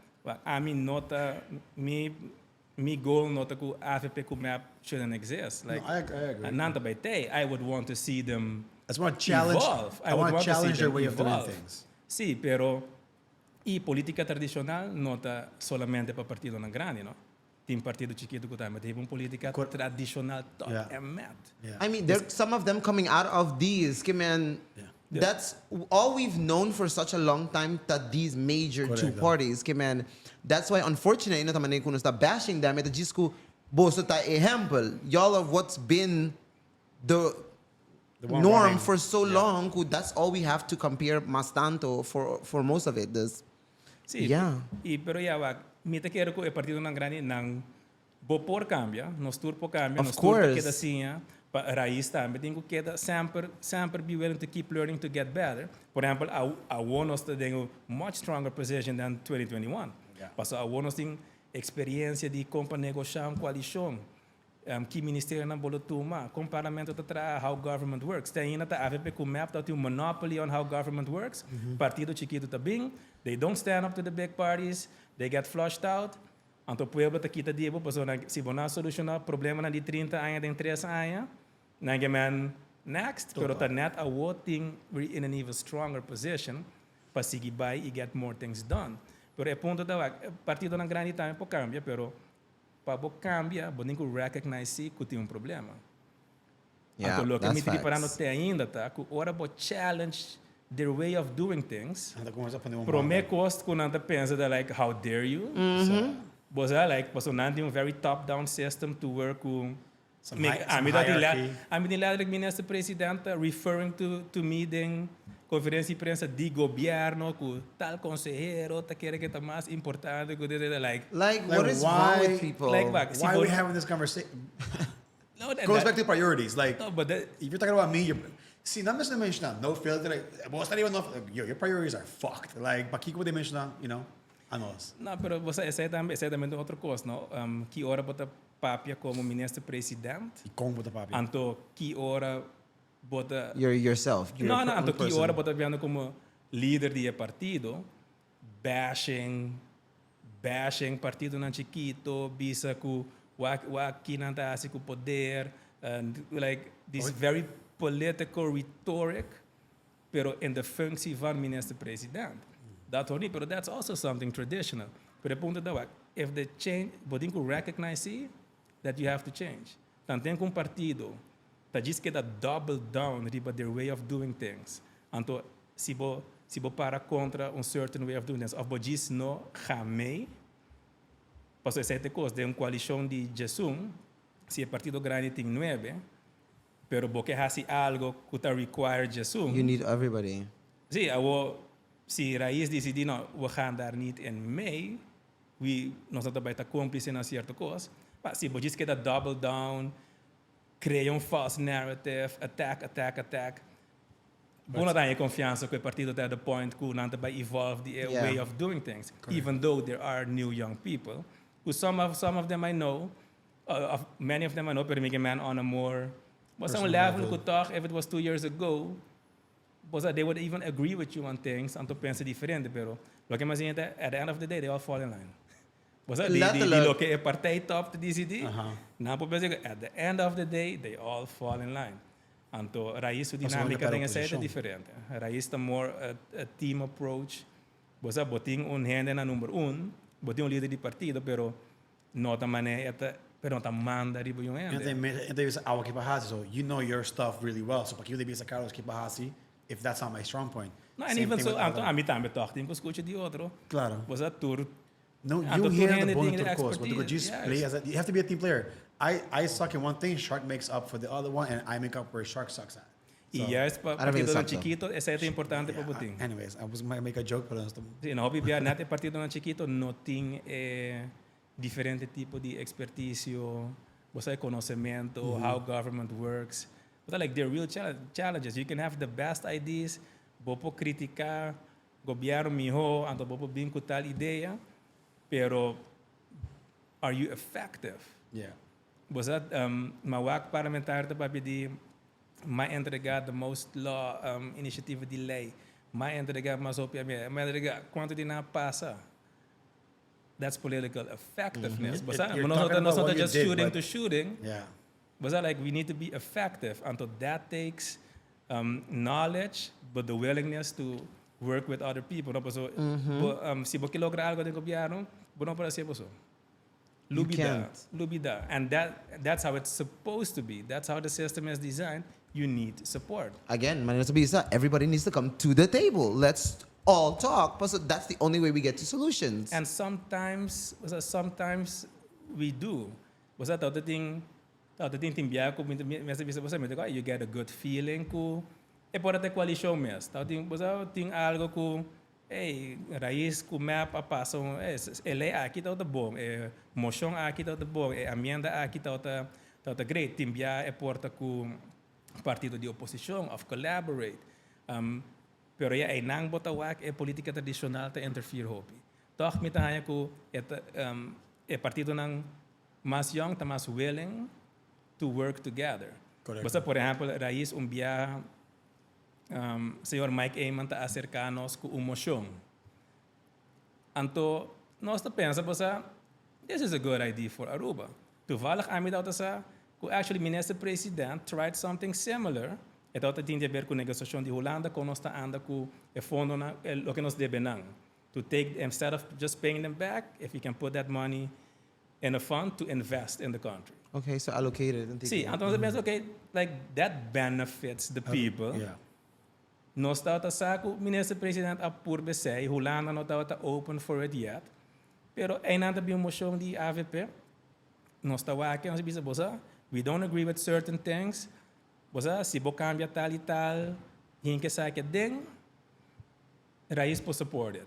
ami no ta, mi goal no ta cu AVP cu MEP shouldn't exist. Like, No, I agree. Nan ta bay tey, I would want to see them I just want to challenge. Evolve. I would want to want to see challenge their them way of doing evolve. Things. Si, pero e politica tradicional no ta solamente pa partidonan grandi, no? Tin partido chikito cu tambe tin un politica tradicional top y met. I mean, there's some of them coming out of these. Man, that's all we've known for such a long time, that these major two Correcto. Parties. Man, that's why, unfortunately, no tambe cu ta bashing them. E djis cu boso ta ehempel. Y'all of what's been the The one norm running. For so long. That's all we have to compare mas tanto for most of it. This, Si. E pero ya wak, mi ta kere cu e partidonan grandi nan bo por cambia, nos tur por cambia, Of nos tur course. Keda asina, pa RAIZ tambe tin cu keda semper semper be willing to keep learning to get better. Por ehempel, awor nos ta den un much stronger position than 2021. Paso awor nos tin experiencia di con pa negocia un coalicion. Ki ministerionan bo lo tuma, con parlamento ta traha, how government works. Te ainda ta AVP cu MEP ta tin un monopoly on how government works. Partido chikito ta bin, they don't stand up to the big parties, they get flushed out. Anto pueblo ta kita di bo, paso nan, si bo no soluciona problemanan di 30 aña den 3 aña, nan man next, pero ta net awor tin we're in an even stronger position pa sigui bay y get more things done. Pero e punto ta, partidonan grandi tambe por cambia, pero pa bo cambia, bo tin cu recognize si cu tin un problema. Yeah, Anto, loke that's mi ta riparando facts. te ainda, ta, cu ora bo challenge their way of doing things, Anto cuminsa pone un prome cos cu nan ta pensa ta like, "How dare you?" Bo sa, like, paso nan tin un very top-down system to work ku Some ami dat hierarchy. Ami di letterlijk minister president referring to me den conferencia di prensa di gobierno cu tal consehero ta kere cu ta mas importante cu de like Like, Like, what is wrong with people? Like, what? Why are we having this conversation? No, Goes back to priorities. Like, No, but that, if you're talking about me, you're see, not menciona no filter. Like, bo ta no, like, yo, your priorities are fucked. Like, pakico bo ta menciona, anos? No, pero bo, esey tambe ta otro cos, no? Ki ora bo ta papia como minister president, Y con bo ta papia? Anto ki ora bo ta You're yourself. You're No, a no, own anto ki person. ora bo ta papiando como lider di partido, bashing partidonan chikito, bisa cu wak ki nan ta hasi cu poder, and like this very political rhetoric, pero in de functie van minister-president. Dat hoort niet, pero that's also something traditional. Pero e punto ta wak, if the change, bo tin cu recognize see, that you have to change. Dan tin cu un partido, ta djis keda double down riba their way of doing things. Anto, si bo para contra un certain way of doing things, of bo djis no ga mee, paso esey ta e cos, den un coalicion di 11, si e partido grandi tin 9, pero bo kier hasi algo cu ta require 11, You need everybody. Si, awo, si RAIZ decidi, "No, we gaan daar niet in mee, we, nos ta bay ta complice na cierto cos," maar si bo djis keda double down, crea un false narrative, attack, attack, attack. Bo no tin confiansa cu e partido at the point cu nan ta bay evolve the way of doing things. Even though there are new young people, who some of them I know, of many of them I know, pero mi man on a more was un level cu toch, if it was 2 years ago, was that they would even agree with you on things, anto pensa diferente, pero loke mi ta at the end of the day, they all fall in line. Was dat di Letterlijk. Loke e partij top ta dicidi? No, por pensa, at the end of the day, they all fall in line. Anto, Raiz su dinamica tin esey oposicion. Diferente. Raiz ta more a team approach. Bo sa, bo tin un hende na number 1, bo tin un lider di partido, pero no ta mane, pero no ta manda riba un hende. Anto bisa awa ki pa hasi, so you know your stuff really well. So pa bisa Carlos ki pa hasi, if that's not my strong point. No, and Same even thing so, with anto, other- ami tambe toch tin cu scucha di otro. Claro. Bo sa tur No, Anto you tur hear the hende bone tin to course, but expertise, you just play as a, you have to be a team player. I suck in one thing, Shark makes up for the other one, and I make up where Shark sucks at. E juist pa Ara partido exacto. chikito, esey ta importante pa Yeah, bo tin. Anyways, I was gonna make a joke, but Si, no, bibia net e partido chikito no tin diferente tipo di expertise, bo sa, conocemento, how government works. But like they're real challenges. You can have the best ideas, bo por critica gobierno miho, anto bo por bin cu tal idea, pero are you effective? Yeah. Bo sa, m'a wak parlamentario ta papia di m'a entrega the most law initiative di ley, m'a entrega mas hopi, m'a entrega cuanto di nan a pasa. That's political effectiveness. But You're not, talking not, about not what you just did, shooting but- to shooting. But that, like, we need to be effective. Anto that takes knowledge, but the willingness to work with other people. No, so, bo, si bo logra algo den gobierno, bo no por haci bo so. You Lubida, can't. Lubida. And that's how it's supposed to be. That's how the system is designed. You need support. Again, manera bisa, everybody needs to come to the table. Let's all talk. But so that's the only way we get to solutions. And sometimes we do. Bo ta tin bia cu mes bisa bo sa, you get a good feeling cu e por ta coalicion mes. Ta tin, bo tin algo cu, hey, Raiz cu MEP a pasa un, e ley aki ta bon, e mocion aki ta bon, e enmienda aki ta great. Tin bia e por ta cu partido di oposicion of collaborate. Pero ja, einan bo ta wak e politica tradicional ta interfere hopi. Toch mi ta haya cu e partidonan mas young ta mas willing to work together. Correcto. Bo sa, por ehempel, Raiz un bia, señor Mike Eman ta acerca nos cu un mocion. Anto, nos ta pensa, bo sa, this is a good idea for Aruba. Toevallig ami ta sa, cu actually minister president tried something similar. E ta tin di haber cu negociacion di Hulanda, cu nos ta anda cu e fondo na, loke nos debe nan. To take, instead of just paying them back, if we can put that money in a fund to invest in the country. Okay, so allocated. And Si, anto nos pensa, okay, like that benefits the people. Nos tabata sa cu minister president a purba esey, Hulanda no tabata open for it yet. Pero ainda bin mocion di AVP. Nos tabata aki, nos bisa, bo sa, we don't agree with certain things. Bo sa, si bo cambia tal y tal, hinca esaki den, Raiz por support it.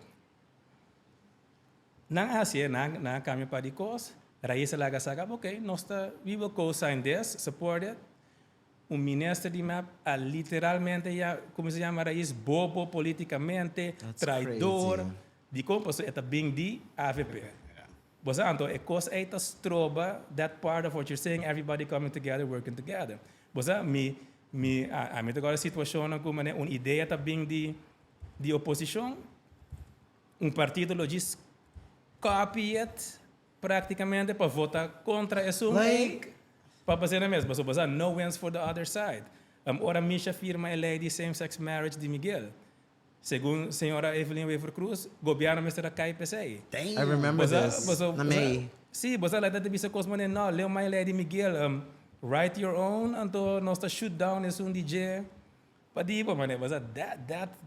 Nan asina, nan cambia pa di cos, Raiz laga sa, okay, nos ta, we will co-sign this, support it. Un minister di MEP a literalmente ya, con se yama, Raiz bobo politicamente, That's traidor. Crazy. Di con e ta bin di AVP. Bo sa, anto, e cos ey ta stroba that part of what you're saying, everybody coming together, working together. Bo sa, mi awor situacion cu un idea ta bin di oposicion, un partido lo djis copy it practicamente pa vota contra esun. Like, Pa haci na mes, bo sa, no wins for the other side. Ora Misha firma e ley di same-sex marriage di Miguel. Segun señora Evelyn Wever-Croes, gobierno mester a cay p'esey. Damn. I remember Bo sa, this. bo sa, Na May. Si, bo sa, like dat bisa cos man, no, leo mai ley di Miguel, write your own, anto nos ta shoot down esun DJ. Pa di bo, man, bo sa,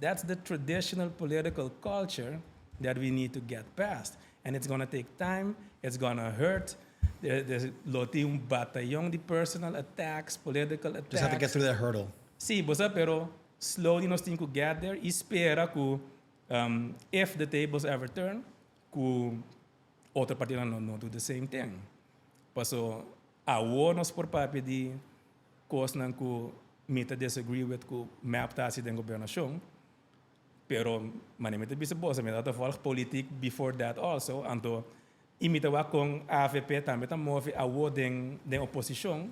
that's the traditional political culture that we need to get past. And it's gonna take time, it's gonna hurt. There's lo tin un batayon di personal attacks, political attacks. Just have to get through that hurdle. Si, bo sa, pero slowly nos tin cu get there y spera cu if the tables ever turn, cu otro partido no do the same thing. Paso, awo nos por papia di cosnan cu Mi ta disagree with ku MEP ta hasi den gobernashon, pero manera mi ta bisa boso, mi tabata volg politiek before that also, anto i mi ta wak kon avp tambe ta move awo den den oposishon,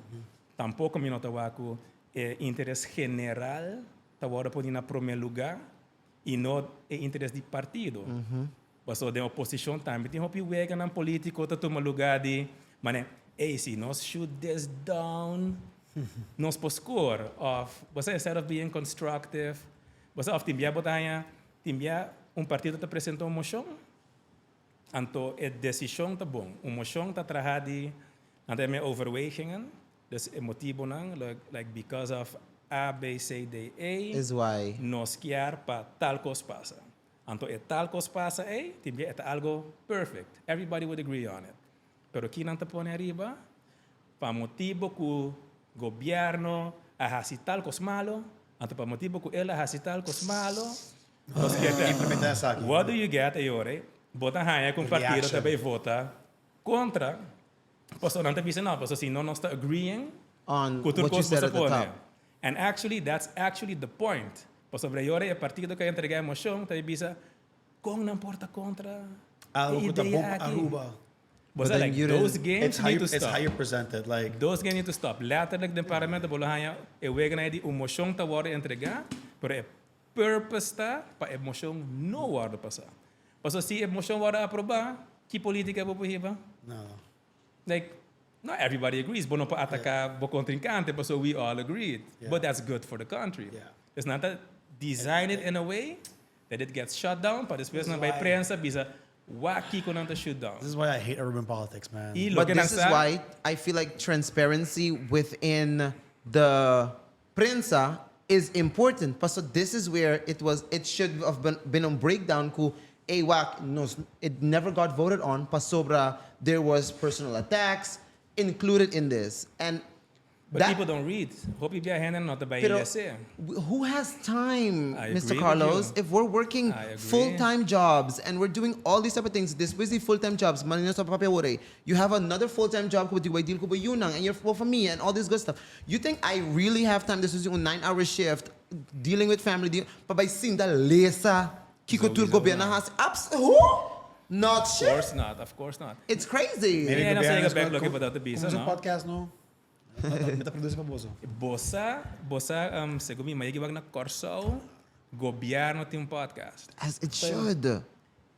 tampoko mi no ta wak ku e interes general ta wòrdu poni na promé lugá i no e interes di partido. Pasobra den oposishon tambe tin hopi weganan polítiko ta tuma lugá di manera, ey, si nos shoot this down, nos por score. Òf, bo sa, instead of being constructive, bo sa, òf tin bia bo ta haña, tin bia un partido ta presenta un moshon, anto e desishon ta bon. Un moshon ta traha di, nan ta yama e overwegingen, Dus e motibonan, like because of A, B, C, D, E, Is why. nos kier pa tal cos pasa. Anto e tal cos pasa ey, tin bia e ta algo perfect. Everybody would agree on it. Pero ki nan ta pone ariba? Pa motibo cu gobierno a haci tal cos malo, anto pa motibo cu el a haci tal cos malo, nos kier ta. Implementa esaki. What do you get e ora ey? Bo ta haya cu un partido ta Reaction. bay vota contra. Pasobra nan ta bisa no, pasobra si no nos ta agreeing On ku tur what you kos said bo at the pone. top. And actually, that's actually the point. Pasobra e ora e partido ku a entrega e moshon ta bisa kon nan por ta kontra e Algo ku ta idea bon pa aki. Aruba. Bo But sa then like you those didn't- games It's how need you, to it's stop. how you present it. Like, Those games need to stop. Letterlijk den parlamento bo lo haña e weganan di un moshon ta wòrdu entregá, pero e purpose ta pa e moshon no wòrdu pasá. Pasobra si e moshon wòrdu aprobá, ki polítika bo por hiba? No. Like, not everybody agrees. Bo no por ataká bo kontrinkante pasobra we all agreed. But that's good for the country. Dus nan ta design it in a way that it gets shut down pa despues nan bai prensa bisa wak kiko nan ta shoot down. This is why I hate urban politics, man. I But loke nan this is sa. why I feel like transparency within the prensa is important paso this is where it was it should have been been un breakdown ku ey wak nos it never got voted on pasobra there was personal attacks included in this and But that people don't read. Hopi bia hende no ta bay Pero lese. who has time, I Mister agree with Carlos, you. if we're working I agree. full-time jobs and we're doing all these type of things, despues di full-time jobs, mane nos ta papia awor ey, you have another full-time job ku bo tin ku bay deal ku bo yunan and your bo famia and all this good stuff. You think I really have time despues di un 9 hour shift dealing with family deal pa bay sinta lesa kiko tur Sowieso gobierno no. hasi? Abs who? Not Of shit. course not, of course not. It's crazy. Maybe Yeah, no gobierno sé, is back gonna loke come- bo ta bisa, come no? podcast, no? Mi ta produce pa boso. Bo sa, bo sa, segun mi, ma yegi wak na Kòrsou, gobièrnu tin un podcast. As it should.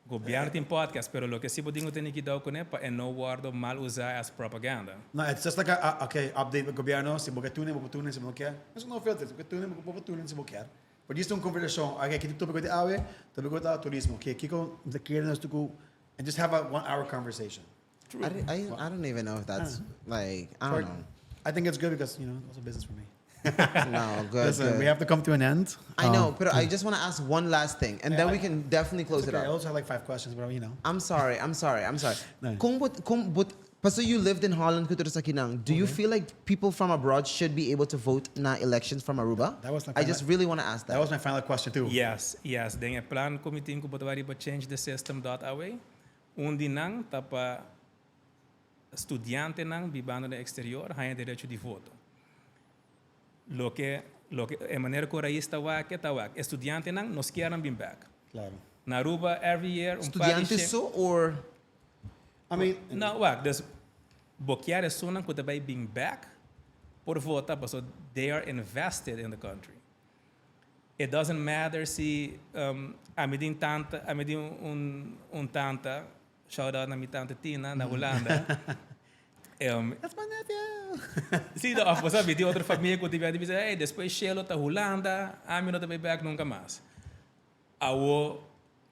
Gobièrnu tin podcast, pero loke si bo tin ku tene kidao kuné pa e no wòrdu mal usá as propaganda. No, it's just like a, a okay, update with gobierno, si bo ke tune, bo por tune, si bo no kier. Eso no filter, si bo ke tune, bo por tune si bo kier. Pero djis ta un conversacion, okay, ki topico di awe? Topico ta turismo. Okay, kiko ta kere nos tuku and just have a 1 hour conversation. True. I don't even know if that's like, I don't know. I think it's good because, it's also business for me. No, good, Listen, good. we have to come to an end. I know, but I just want to ask one last thing, and then we can definitely close It's it okay. I up. also have like five questions, but you know. I'm sorry, I'm sorry, I'm sorry. No. Kung but, paso you lived in Holland, ku tur esakinan, do you feel like people from abroad should be able to vote na elections from Aruba? That was my I just final- really want to ask that. That was my final question too. Yes. Den e plan ku mi tin ku bo ta bai riba changethesystem.aw. Un di nan ta pa studiantenan bibando den exterior haña derecho di voto. Loke e manera ku Raiz ta wak ta wak. Studiantenan nos kier nan bin back. Claro. Na Aruba every year un par di Studiante so or I mean, No, wak, dus bo kier esunnan ku ta bai bin back por vota, so they are invested in the country. It doesn't matter si ami tin tanta, ami tin un tanta, shout out na mi tanta Tina na Hulanda. That's my nephew. Si, no, of sabi, tin otro famia ku tin bisa, hey, despues Shelo ta Hulanda, ami no ta bai back nunka mas. Awo,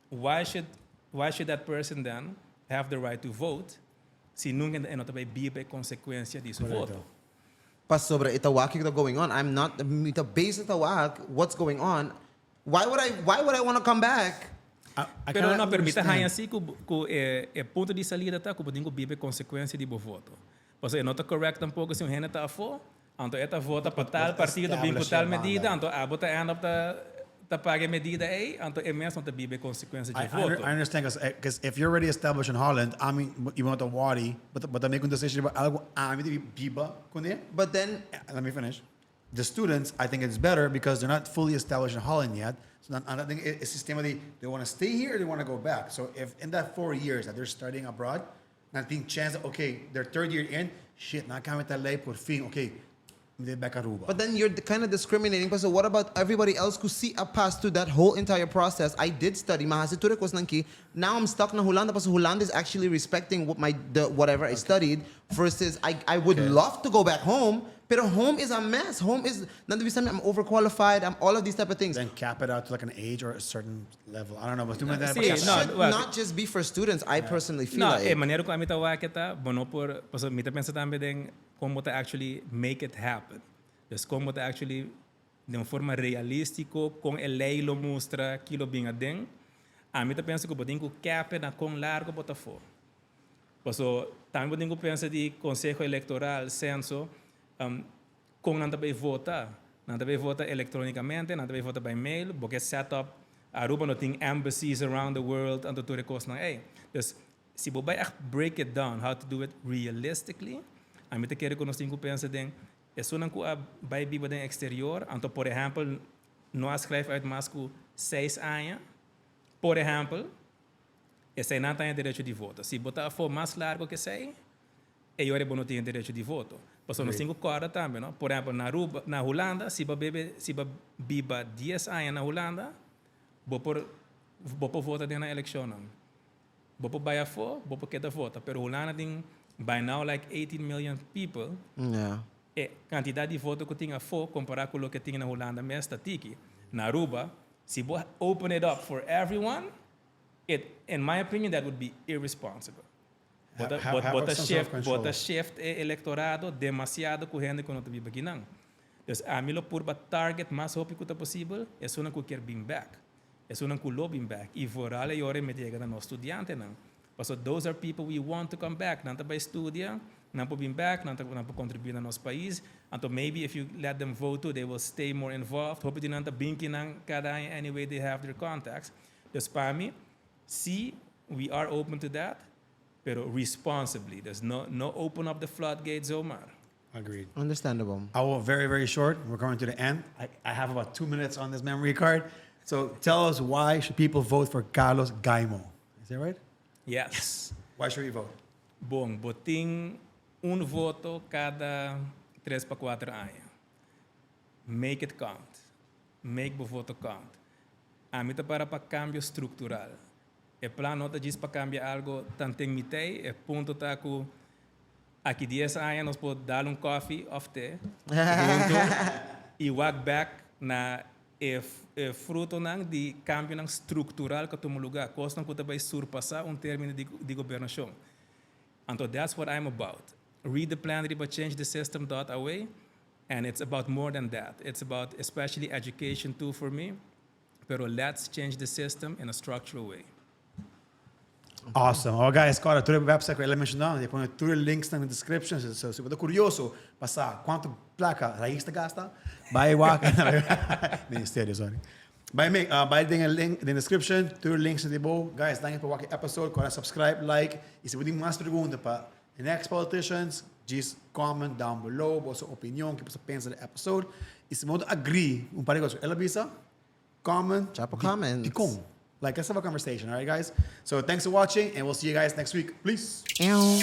why should that person then have the right to vote si nunka e no ta bai biba e konsekuensia di su voto? Pasobra e ta wak kiko going on. I'm not mi ta base ta wak what's going on. Why would I want to come back? I Pero kinda no, permita understand. haña asina ku e punto di salida ta ku bo tin ku biba e konsekuensia di bo voto. Pasobra no ta correct tampoko si un hende ta afó, anto e ta vota pa tal partido bin ku Establish tal e medida, banda. Anto abo ta end up ta paga e medida ei, anto e mes no ta biba e konsekuensia di voto. I understand because if you're already established in Holland, I mean, you want to worry, but I make a decision about algo ami di biba kuné. But then Let me finish. The students, I think it's better because they're not fully established in Holland yet. So nan nan tin e sistema di they want to stay here or they want to go back. So if in that 4 years that they're studying abroad, nan tin chance, okay, their third year in, shit, nan a cambia tal ley por fin, okay, mi ta back Aruba. But then you're kind of discriminating. So what about everybody else who si a pass through that whole entire process? I did study. M'a hasi tur kos nan ki. Now I'm stuck na Hulanda because Hulanda is actually respecting what my the whatever I studied versus I would love to go back home. But home is a mess. Home is not to be I'm overqualified. I'm all of these type of things. Then cap it out to like an age or a certain level. I don't know, but See, It no, should well, not just be for students. I personally feel No, like. e manera cu ami ta wak e ta, bo no por, paso mi ta pensa tambe den con ta actually make it happen. Dus con ta actually di un forma realistico, con e ley lo mustra cu lo bin aden. Ami ta pensa cu bo tin cu cap na con largo bo ta afo. Paso tambe bo tin cu pensa di conseho electoral, censo, con nan ta bay vota. Nan ta bay vota electronicamente, nan ta bay vota by mail, bo ke set up Aruba no tin embassies around the world anto tur cos nan ey. Dus si bo bay echt break it down how to do it realistically, ami ta kere cu nos tin cu pensa den esunnan cu a bay biba den exterior, anto por ehempel no a schrijf uit mas cu 6 aña, por ehempel, esey no tin derecho di voto. Si bo ta afo mas largo cu esey, e ora bo no tin derecho di voto. Paso nos tin cu corda tambe, no? Por ehempel, na Aruba, na Hulanda, si bo biba 10 aña na Hulanda, bo por vota den eleccion. Bo por bay afo, bo por keda vota. Pero Hulanda tin by now like 18 million people. E cantidad di voto cu tin afo compara cu loke tin na Hulanda mes ta tiki. Na Aruba, si bo open it up for everyone, in my opinion, that would be irresponsible. Bota, Have bota some shift, self-control. Bo ta shift e electorado demasiado cu hende cu no ta biba aki nan. Dus ami lo purba target mas hopi cu ta posibel, esunnan cu kier bin back. Esunnan cu lo bin back. Y vooral e ora mi ta yega na nos studiantenan. So those are people we want to come back. Nan ta bay studia, nan por bin back, nan por contribui na nos pais. Anto maybe if you let them vote too, they will stay more involved. Hopi di nan ta bin akinan cada aña anyway, they have their contacts. Dus pa mi, si we are open to that, pero responsibly. There's no open up the floodgates zomaar. Agreed. Understandable. I will very, very short. We're coming to the end. I have about 2 minutes on this memory card. So tell us, why should people vote for Carlos Gaimo? Is that right? Yes. Why should we vote? Bon, bo tin un voto cada 3 pa 4 aña. Make it count. Make bo voto count. Ami ta para pa cambio structural. E plan no ta djis pa cambia algo tanten mi t'ey, e punto ta cu aki 10 aña nos por dal un coffee of te hunto y walk back na e frutonan di cambionan structural cu a tuma luga, cosnan cu ta bay surpasa un termino di gobernacion. Anto that's what I'm about. Read the plan riba changethesystem.aw and it's about more than that. It's about especially education too for me. Pero let's change the system in a structural way. Awesome. Oh, guys, awor, tur website cu el a menciona, mi ta pone tur links den description. So, si bo ta curioso, pa sa cuanto placa Raiz ta gasta, bay wak. Ministerio, sorry. Bay den link den description, tur links di bo. Guys, danki pa wak e episode, awor subscribe, like, y si bo tin mas pregunta pa the next politicians, just comment down below, bo opinion, kico bo ta pensa di e episode. Y si bo agree, un par di cos, el a bisa, comment. Drop a comment. Di con. Like, let's have a conversation, all right, guys? So thanks for watching, and we'll see you guys next week. Peace. Ew.